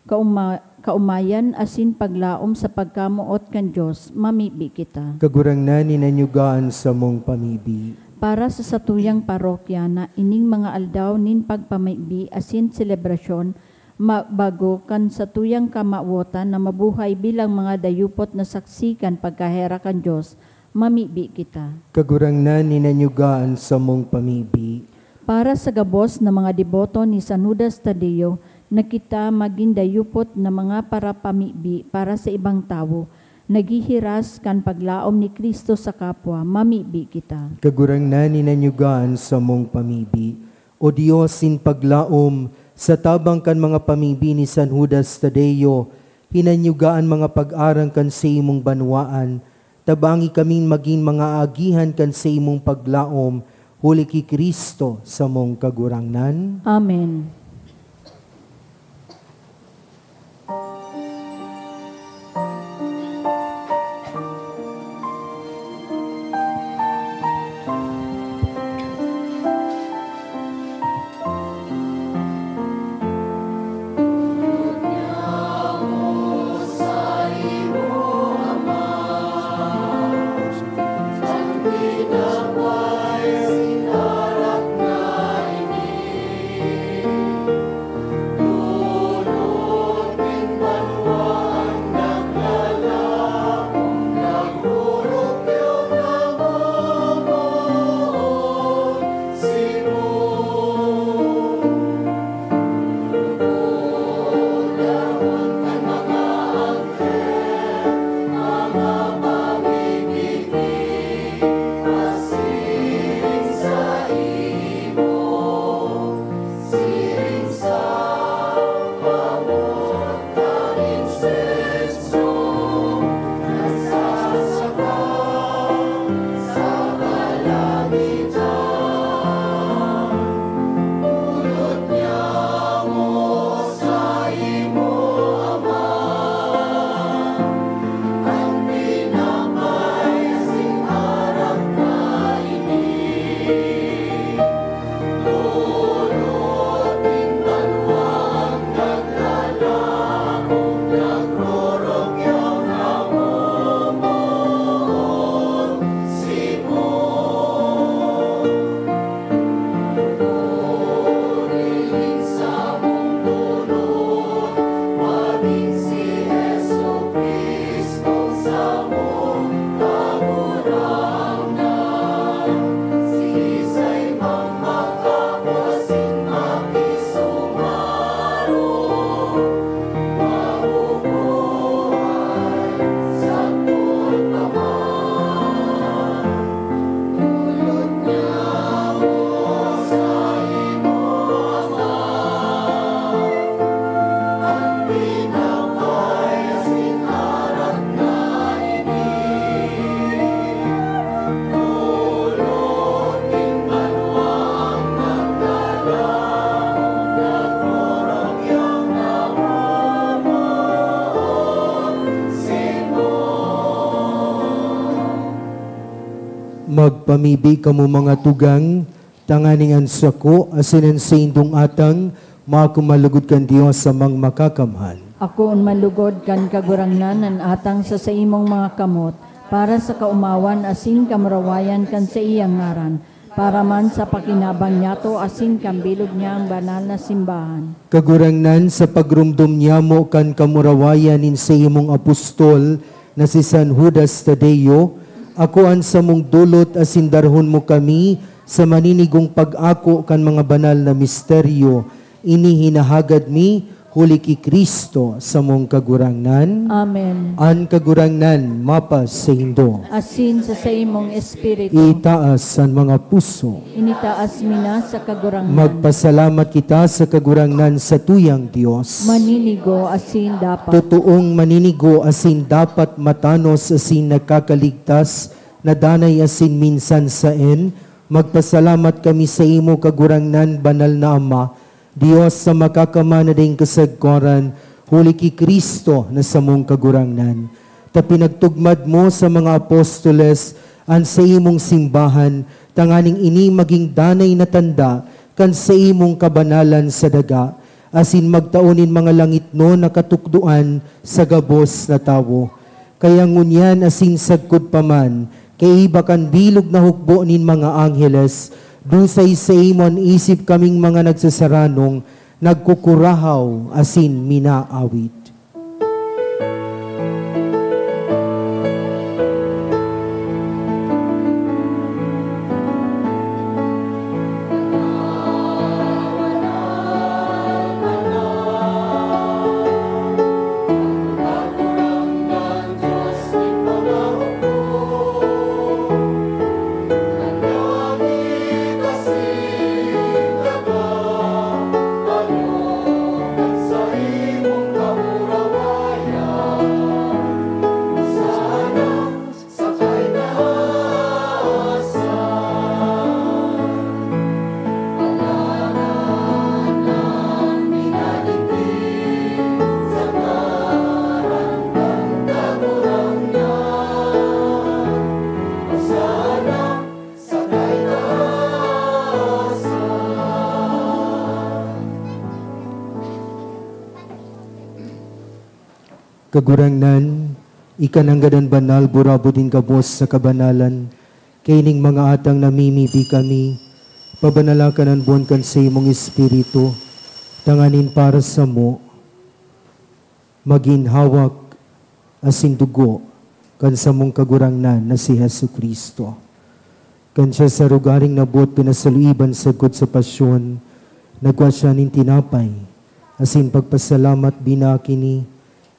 kauma-, kaumayan asin paglaom sa pagkamoot kan Dios, mamibi kita. Kagurangnan, hinanyuga an samong pamibi. Para sa satuyang parokya na ining mga aldaw nin pagpamibi asin selebrasyon, ma-, bago kan satuyang kamawotan na mabuhay bilang mga dayupot na saksi kan pagkaherak kan Dios, mamibi kita. Kagurangnan, hinanyuga an samong pamibi. Para sa gabos na mga deboto ni San Judas Tadeo, na kita magin dayupot na mga parapamibi para sa ibang tawo, naghihiras kan paglaom ni Cristo sa kapwa, mamibi kita. Kagurangnan, hinanyuga an samong pamibi. O Dios nin paglaom, sa tabang kan mga pamibi ni San Judas Tadeo, hinanyuga an mga pag-arang kan saimong banwaan, tabangi kaming magin mga aagihan kan saimong paglaom, huli ki Cristo, samong Kagurangnan. Amen. Magpamibi kamo, mga tugang, tanganing an sako asin an saindong atang maako man lugod kan Dios Amang Makakamhan. Akoon man lugod kan Kagurangnan an atang sa saimong mga kamot, para sa kaomawan asin kamurawayan kan saiyang ngaran, Para man sa pakinabang niyato asin kan bilog niyang banal na simbahan. Kagurangnan, sa pagromdom niyamo kan kamurawayan nin saimong apostol na si San Judas Tadeo, akoan samong dolot asin darahon mo kami sa maninigong pag-ako kan mga banal na misteryo. Ini hinahagad mi huli ki Cristo, samong Kagurangnan. Amen. An Kagurangnan mapasaindo. Asin sa saimong espiritu. Itaas an mga puso. Initaas mi na sa Kagurangnan. Magpasalamat kita sa Kagurangnan, satuyang Dios. Maninigo asin dapat. Totoong maninigo asin dapat, matanos asin nakakaligtas, na danay asin minsan saen, magpasalamat kami saimo, Kagurangnan, banal na Ama, Dios sa makakamana ding kasagkoran, huli ki Cristo na samong Kagurangnan. Ta pinagtugmad mo sa mga apostoles an saimong simbahan, tanganing ini magin danay na tanda kan saimong kabanalan sa daga, asin magtao nin mga langitnon na katukdoan sa gabos na tawo. Kaya ngunyan asin sagkod pa man, kaiba kan bilog na hukbo nin mga angheles, dusay saimo an isip kaming mga nagsasaranong, nagkukurahaw asin minaawit. Kagurangnan, ika nanggad an banal, burabod nin gabos sa kabanalan. Kaining mga atang namimibi kami, pabanalakan an buwan kan saimong Espiritu, tanganing para samo, magin hawak asin dugo kan samong Kagurangnan na si Jesu-Cristo. Kan siya sa rogaring naboot pinasaluiban sagkod sa pasyon, nagkua siya nin tinapay, asin pagpasalamat, binaki ini,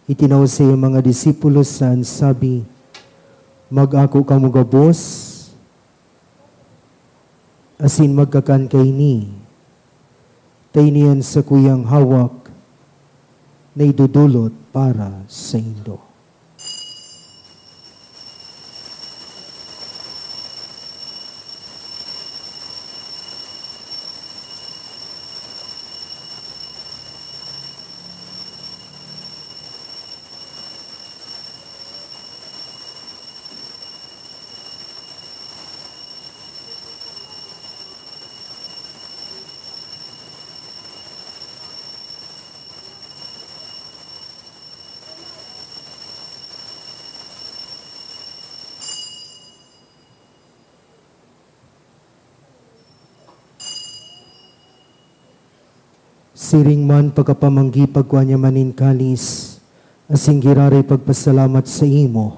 itinao sa iyang mga disipulos, sa an sabi, "Mag-ako kamo gabos, asin magkakan kaini, ta ini an sakuyang hawak na idodolot para saindo." Siring man, pagkapamanggi, pagkua niya man nin kalis, asin giraray pagpasalamat saimo,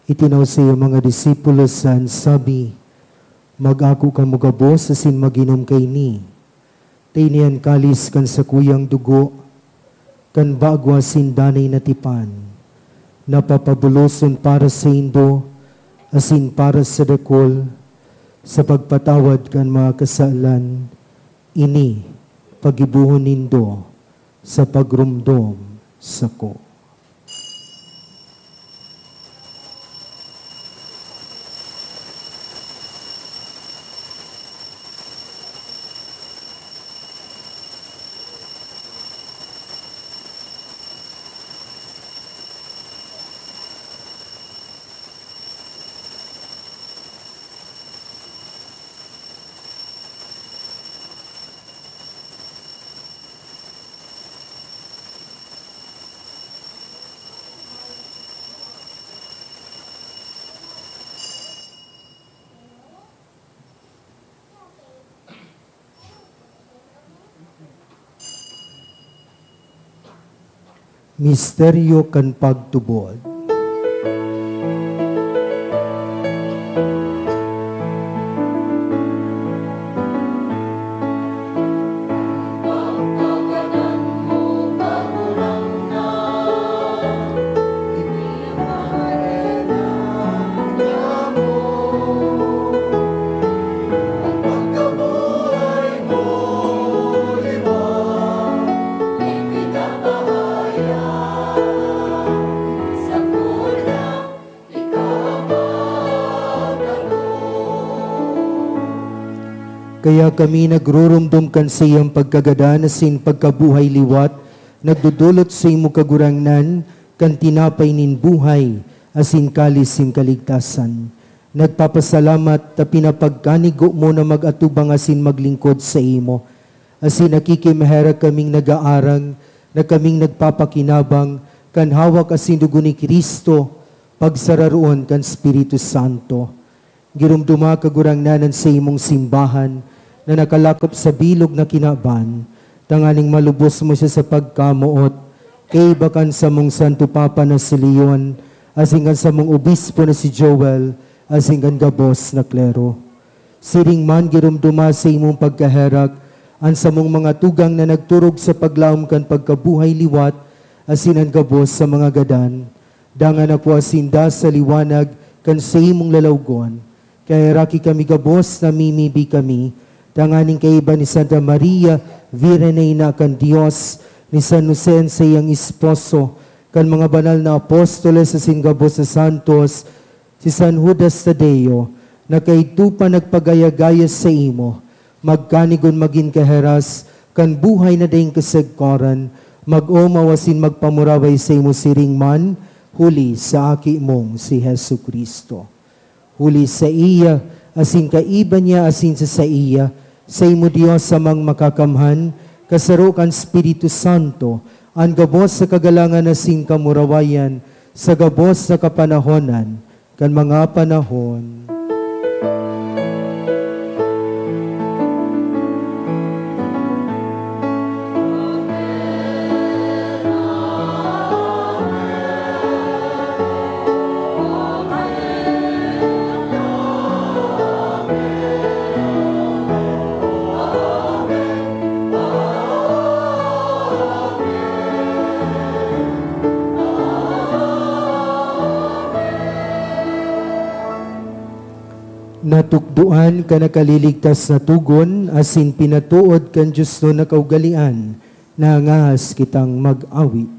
itinao sa iyang mga disipulos, sa an sabi, "Mag-ako kamo gabos asin mag-inom kaini. Ta ini an kalis kan sakuyang dugo, kan bago asin danay na tipan, na papabuloson para saindo asin para sa dakul, sa pagpatawad kan mga kasalan. Ini paggibohon nindo sa pagromdom sako." Misteryo kan pagtubod. Kaya kami nagrurumdom kan saiyang pagkagadan asin pagkabuhay liwat, nagdodolot sa imo, Kagurangnan, kan tinapay nin buhay asin kalis nin kaligtasan. Nagpapasalamat ta pinapagkanigo mo na mag-atubang asin maglingkod saimo. Asin nakikimaherak kaming nag-aarang na kaming nagpapakinabang kan hawak asin dugo ni Cristo, pagsararoon kan Espiritu Santo. Giromdoma, Kagurangnan, an saimong simbahan na nakalakop sa bilog na kinaban, tanganing malubos mo siya sa pagkamoot, kaiba kan samong Santo Papa na si Leon, asin kan samong Obispo na si Joel, asin kan gabos na klero. Siring man, giromdoma sa imong pagkaherak an samong mga tugang na nagturog sa paglaom kan pagkabuhay liwat asin an gabos sa mga gadan. Dangan akoa sinda sa liwanag kan saimong lalawgon. Kaheraki kami gabos, namimibi kami, tanganing kaiba ni Santa Maria, Virgen na ina kan Dios, ni San Jose an saiyang esposo, kan mga banal na apostoles asin gabos na santos, si San Judas Tadeo, na kaidto pa nagpagaya-gaya saimo, magkanigon magin kaheras kan buhay na daing kasagkoran, mag-omaw asin magpamuraway saimo siring man, huli sa Aki mong si Jesu-Cristo. Huli saiya, asin kaiba niya, asin sa saiya, saimo Dios Amang Makakamhan, kasaro kan Espiritu Santo, an gabos sa kagalangan asin kamurawayan, sa gabos na kapanahonan kan mga panahon. Natukdoan kan nakaliligtas na togon asin pinatood kan diosnon na kaugalean, nangahas kitang mag-awit.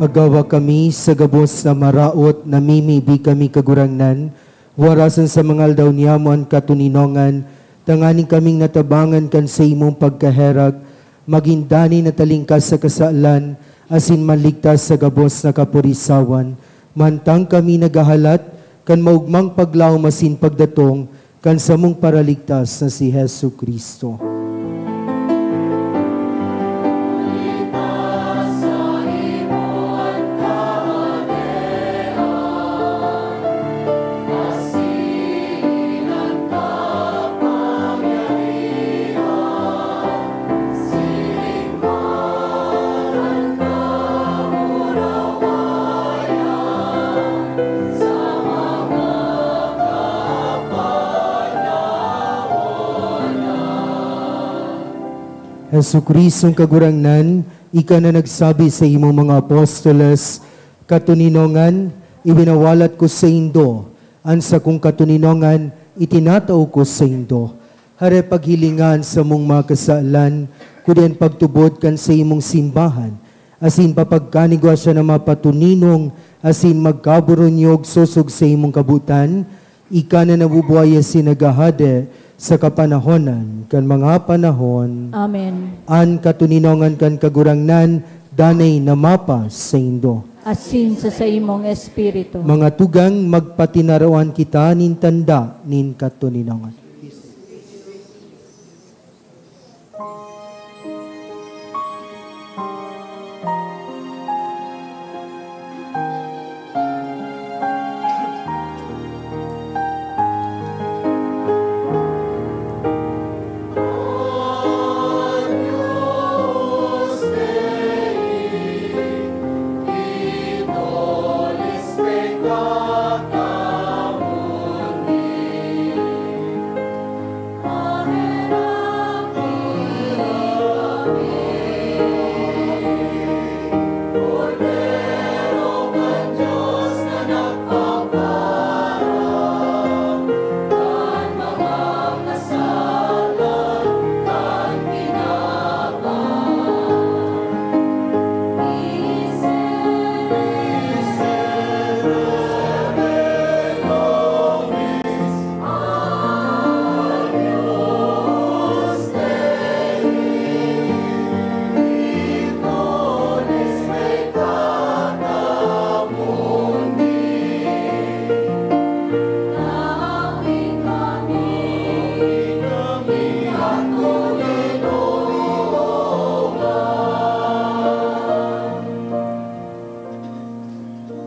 Pagawa kami sa gabos na maraot, namimibi kami, Kagurangnan, warasan sa mga aldaw niyamo an katoninongan, tanganing kaming natabangan kan saimong pagkaherak, magin danay na talingkas sa kasalan, asin maligtas sa gabos na kaporisawan, mantang kami naghahalat kan maogmang paglaom asin pagdatong kan samong Paraligtas na si Jesu-Cristo. Jesu-Cristong Kagurangnan, ika na nagsabi sa imong mga apostoles, "Katoninongan, iwinawalat ko saindo, an sakong katoninongan, itinatao ko saindo." Hare paghilinga an samong mga kasalan, kundi an pagtubod kan saimong simbahan, asin papagkanigwa siya na mapatoninong asin magkaburunyog sosog sa imong kabotan, ika na nabubuhay asin naghahade sa kapanahonan kan mga panahon. Amen. An katoninongan kan Kagurangnan danay na mapasaindo. Asin sa saimong espiritu. Mga tugang, magpatinarawan kita nin tanda nin katoninongan.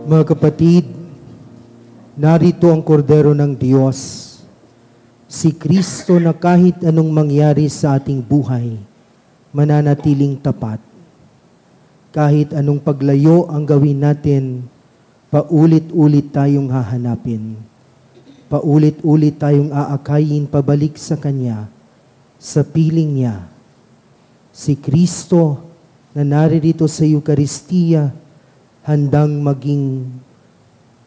Mga kapatid, narito ang Kordero ng Dios, si Cristo na kahit anong mangyari sa ating buhay, mananatiling tapat. Kahit anong paglayo ang gawin natin, paulit-ulit tayong hahanapin. Paulit-ulit tayong aakayin pabalik sa Kanya, sa piling Niya. Si Cristo na naririto sa Eukaristia, handang maging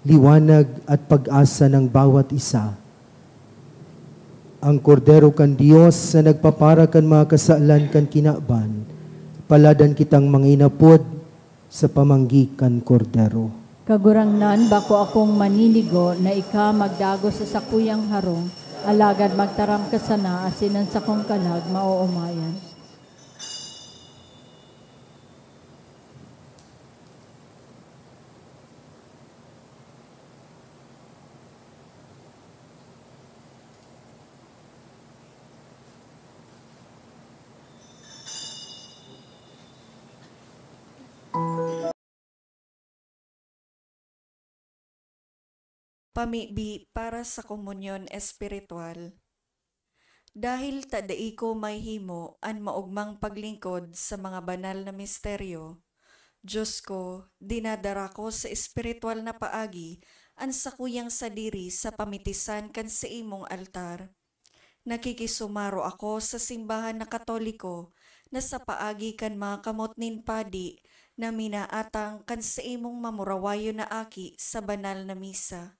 liwanag at pag-asa ng bawat isa. Ang Kordero kan Dios na nagpapara kan mga kasalan kan kinaban, paladan kitang mga inapod sa pamanggi kan Kordero. Kagurangnan, bako akong maninigo na ika magdagos sa sakuyang harong, alagad magtaram ka sana asin an sakong kalag maoomayan. Pamibi para sa komunyon espiritual. Dahil ta dai ko mahimo an maogmang paglingkod sa mga banal na misteryo, Dios ko, dinadara ko sa espiritual na paagi an sakuyang sadiri sa pamitisan kan saimong altar. Nakikisumaro ako sa simbahan na Katoliko na sa paagi kan mga kamot nin padi na minaatang kan saimong mamurawayon na aki sa banal na misa.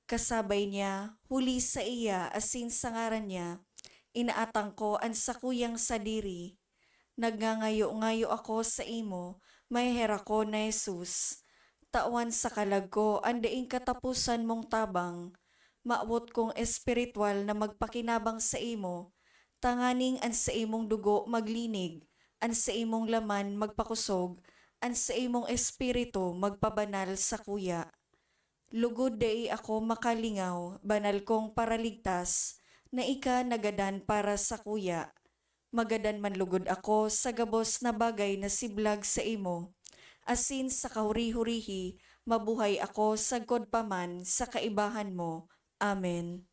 Kasabay niya, huli saiya asin sa ngaran niya, inaatang ko an sakuyang sadiri. Nagngangayo-ngayo ako saimo, maheherak ko na Jesus. Tawan sa kalag ko an daing kataposan mong tabang. Mawot kong espiritual na magpakinabang saimo, tanganing an saimong dugo maglinig, an saimong laman magpakosog, an saimong espiritu magpabanal sakuya. Lugod dai ako makalingaw, banal kong Paraligtas, na ika nagadan para sakuya. Magadan man lugod ako sa gabos na bagay na siblag saimo, asin sa kahuri-hurihi mabuhay ako sagkod pa man sa kaibahan mo. Amen.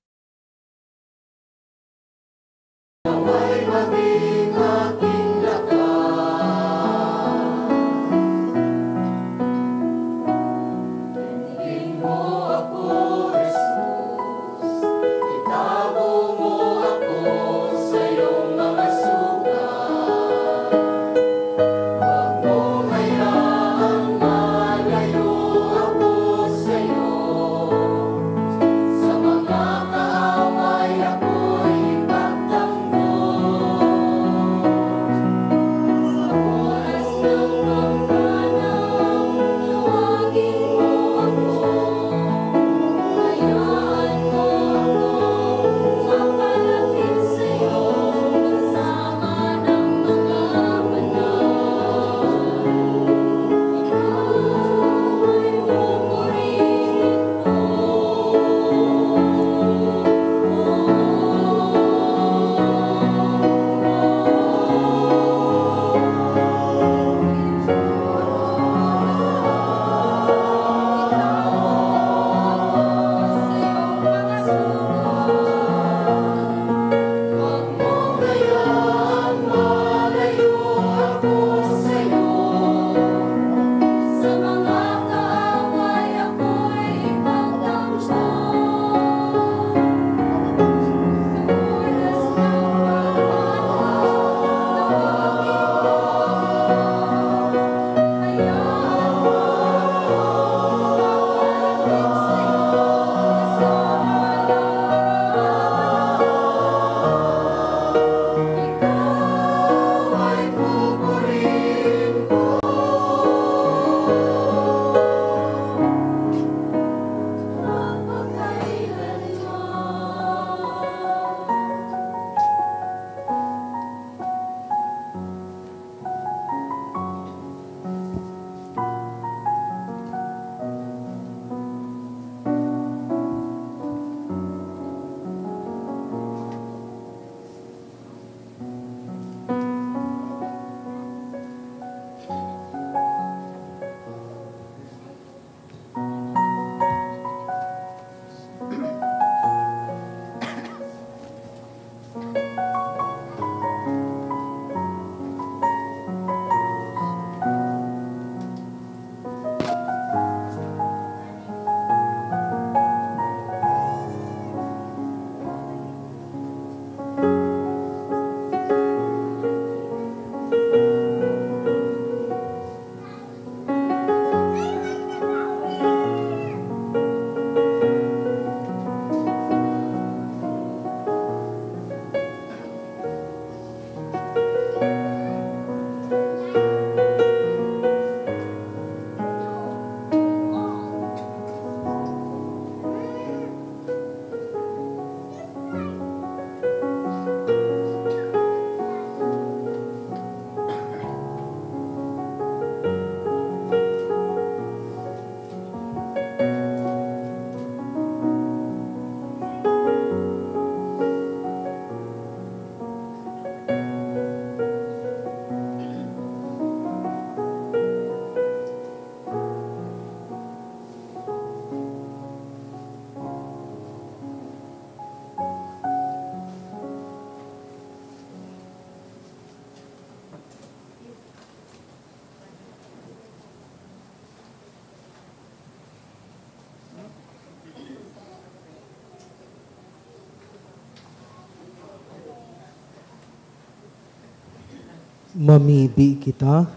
Mamibi kita.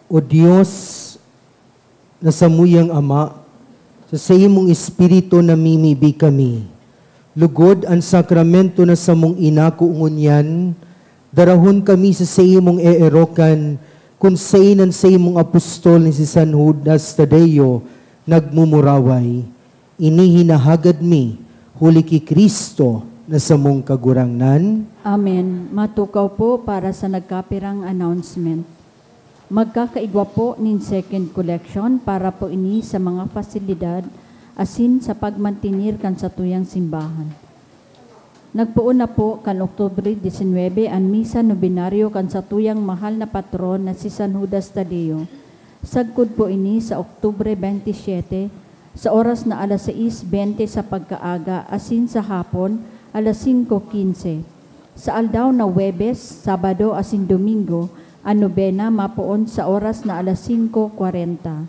O Dios na samuyang Ama, sa saimong Espiritu namimibi kami. Lugod an sakramento na samong inako ngunyan, darahon kami sa saimong eerokan, kun saen an saimong apostol na si San Judas Tadeo nagmumuraway. Ini hinahagad mi, huli ki Cristo na samong Kagurangnan. Amen. Matukaw po para sa nagkapirang announcement. Magkakaigwa po nin second collection para po ini sa mga pasilidad asin sa pagmantenir kan satuyang simbahan. Nagpoon na po kan Oktubre disinwebe an misa nobenaryo kan satuyang mahal na patron na si San Judas Tadeo. Sagkod po ini sa Oktubre bente siyete, sa oras na alas sais bente sa pagkaaga asin sa hapon, alas singko kinse. Sa aldaw na Huwebes, Sabado asin Domingo, an nobena mapoon sa oras na alas singko kwarenta.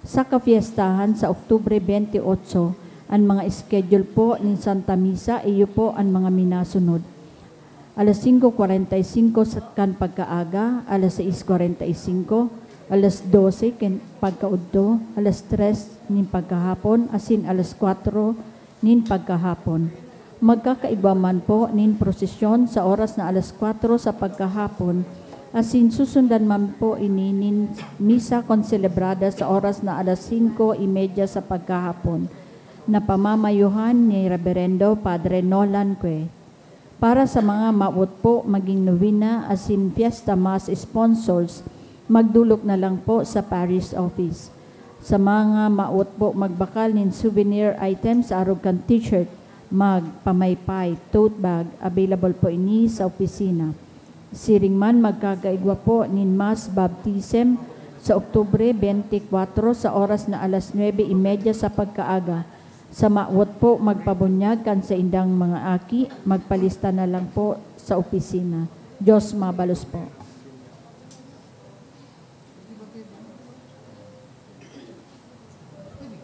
Sa kafiestahan sa Oktubre bente otso, an mga schedule po nin Santa Misa iyo po an mga minasunod. Alas singko kwarenta y singko sa kan pagkaaga, alas sais kwarenta y singko, alas dose kan pagkaudto, alas tres nin pagkahapon, asin alas kwatro nin pagkahapon. Magkakaigwa man po nin prosesyon sa oras na alas kwatro sa pagkahapon, asin susundan man po ini nin misa konselebrada sa oras na alas singko y media sa pagkahapon, na pamamayuhan ni Reberendo Padre Nolan Cue. Para sa mga mawot po magin nobena asin fiesta mass sponsors, magdolok na lang po sa parish office. Sa mga mawot po magbakal nin souvenir items arog kan t-shirt, mug pamaypay, tote bag, available po ini sa opisina. Siring man, magkakaigwa po nin mass baptism sa Oktubre bente kwatro sa oras na alas nuebe y media sa pagkaaga. Sa mawot po magpabunyag kan saindang mga aki, magpalista na lang po sa opisina. Diyos mabalos po.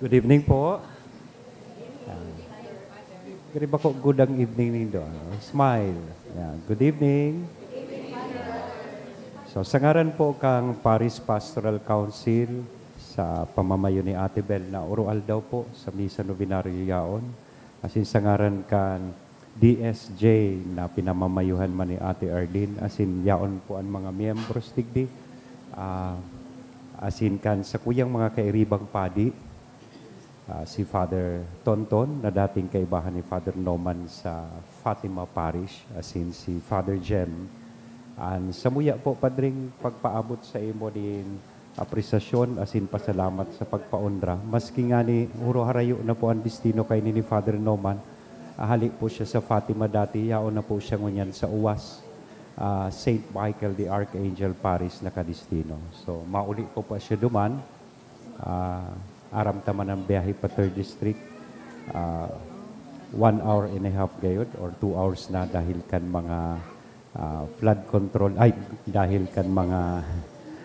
Good evening po. Yan. Diri ba ko good ang evening nindo, ano? Smile. Yan. Good evening. So, sa ngaran po kang Parish Pastoral Council, sa pamamayo ni Ate Bel na oro-aldaw po sa Misa Novenario yaon, asin sa ngaran kan D S J na pinamamayuhan man ni Ate Arlene, asin yaon po an mga miyembros digdi, ah, asin kan sakuyang mga kairibang padi, ah, si Father Tonton, na dating kaibahan ni Father Norman sa Fatima Parish, asin si Father Jem. An samuya po, Padring, pagpaabot sa imo nin apresasyon asin pasalamat sa pagpaonra. Maski ngani huro harayo na po an destino kaini ni Father Norman, ahali po siya sa Fatima dati, yaon na po siya ngunyan sa Uwas, ah, Saint Michael the Archangel Parish na kadestino. So, mauli po pa siya duman, ah, aram ta man ang biyahe pa Third District, ah, one hour and a half gayod or two hours na dahil kan mga ah, flood control, ay, dahil kan mga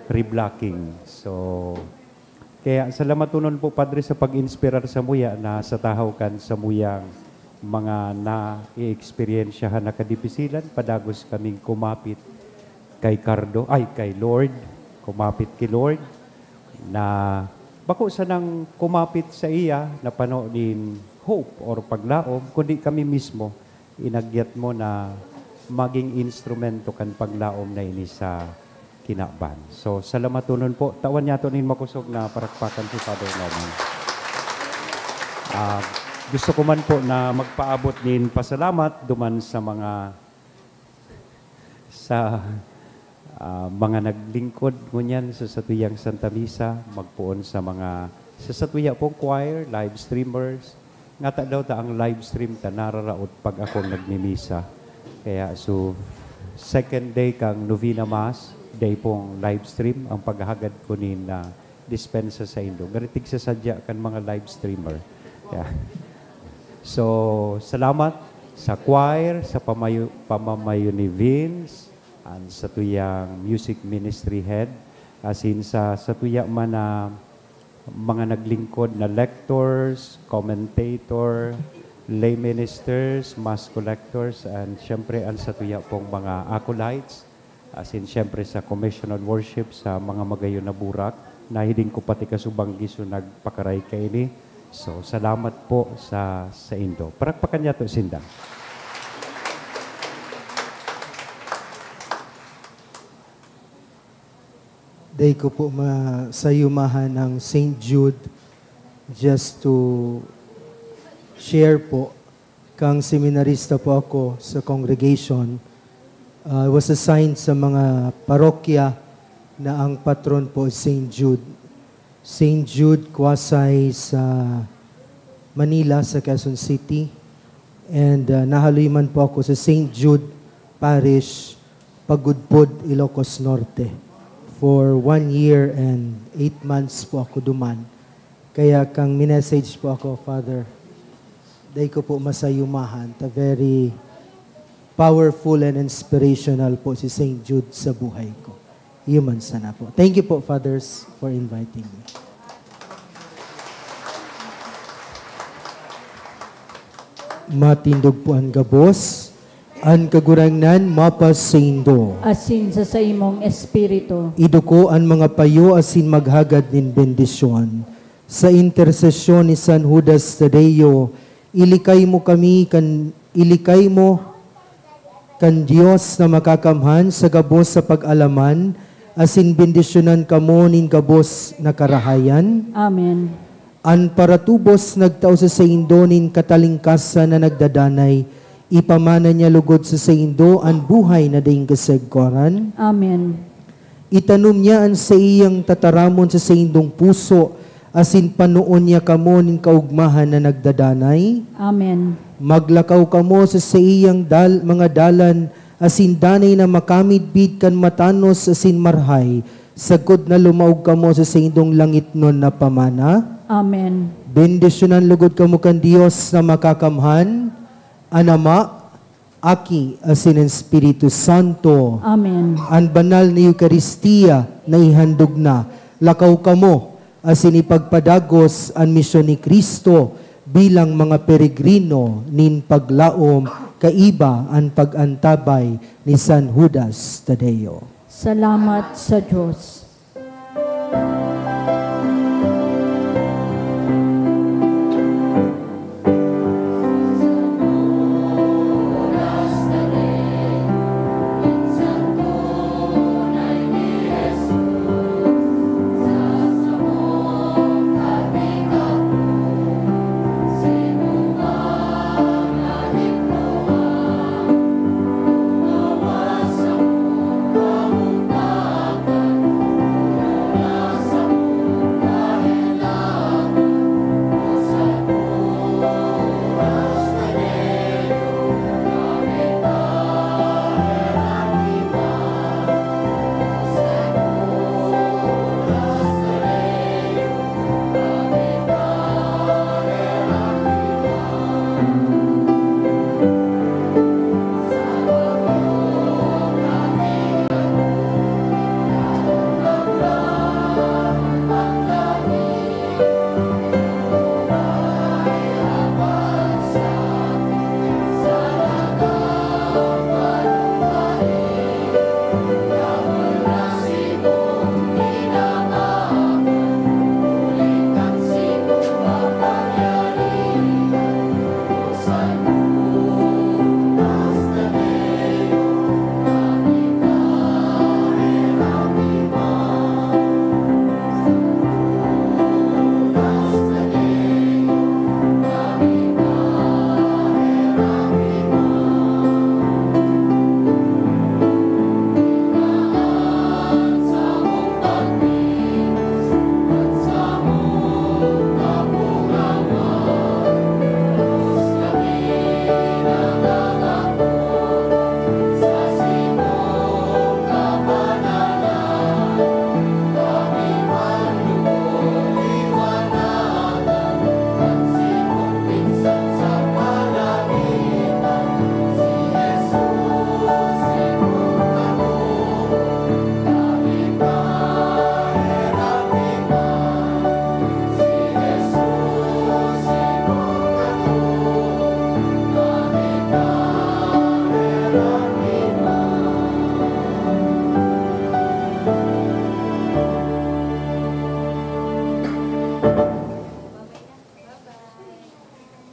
reblocking. So, kaya salamatonon po, Padre, sa pag-inspirar samuya na sa tahaw kan samuyang mga na-i-eksperyensyahan na kadipisilan, padagos kaming kumapit kay Cardo, ay, kay Lord, kumapit kay Lord, na bako sanang kumapit sa iya na pano nin hope or paglaom, kundi kami mismo inagyat mo na magin instrumento kan paglaom na ini sa kinaban. So, salamatonon po. Tawan niyato nin makosog na parakpakan si Father Norman. Ah, gusto ko man po na magpaabot nin pasalamat duman sa mga, sa, ah, mga naglingkod ngunyan sa satuyang Santa Misa, magpoon sa mga, sa satuya pong choir, live streamers, ngata daw ta ang live stream ta nararaot pag akong nagmimisa. Kaya, so, second day kang novena mass, day pong live stream, ang paghahagad ko nin, ah, dispensa saindo. Garitig sa sadya kan mga live streamer. Yeah. So, salamat sa choir, sa pamayo-, pamamayo ni Vince, an satuyang music ministry head, asin sa satuya man na mga naglingkod na lectors, commentator, lay ministers, mass collectors, and syempre an satuya pong mga acolytes, asin syempre sa Commission on Worship sa mga magayon na burak. Nahiling ko pati kasubanggi so nagpakaray kaini. So, salamat po sa saindo. Palakpakan niyato sinda. Dai ko po masayumahan ang Saint Jude. Just to share po, kang seminarista po ako sa congregation, uh, I was assigned sa mga parokya na ang patron po is Saint Jude. Saint Jude Quasay sa Manila, sa Quezon City. And uh, nahaloy man po ako sa Saint Jude Parish, Pagudpod, Ilocos Norte. For one year and eight months po ako duman. Kaya kang minessage po ako, Father, dai ko po masayumahan, ta very powerful and inspirational po si Saint Jude sa buhay ko. Iyo man sana po. Thank you po, Fathers, for inviting me. Matindog po an gabos. An Kagurangnan mapasaindo. Asin sa saimong espiritu. Iduko an mga payo asin maghagad nin bendisyon. Sa intersesyon ni San Judas Tadeo, ilikay mo kami kan ilikay mo kan Dios na makakamhan sa gabos sa pag-alaman asin bendisyonan kamo nin gabos na karahayan. Amen. An paratubos nagtao sa saindo nin katalingkasan na nagdadanay, ipamana niya lugod sa saindo an buhay na daing kasagkoran. Amen. Itanom niya an saiyang tataramon sa saindong puso, asin panoon niya kamo nin kaogmahan na nagdadanay. Amen. Maglakaw kamo sa saiyang dal- mga dalan, asin danay na makamidbid kan matanos asin marhay, sagkod na lumaog kamo sa saindong langitnon na pamana. Amen. Bendisyonan lugod kamo kan Dios na makakamhan, an Ama, Aki, asin an Espiritu Santo. Amen. An banal na Eukaristia na ihandog na, lakaw kamo, asin ipagpadagos an misyon ni Cristo bilang mga peregrino nin paglaom kaiba an pag-antabay ni San Judas Tadeo. Salamat sa Diyos.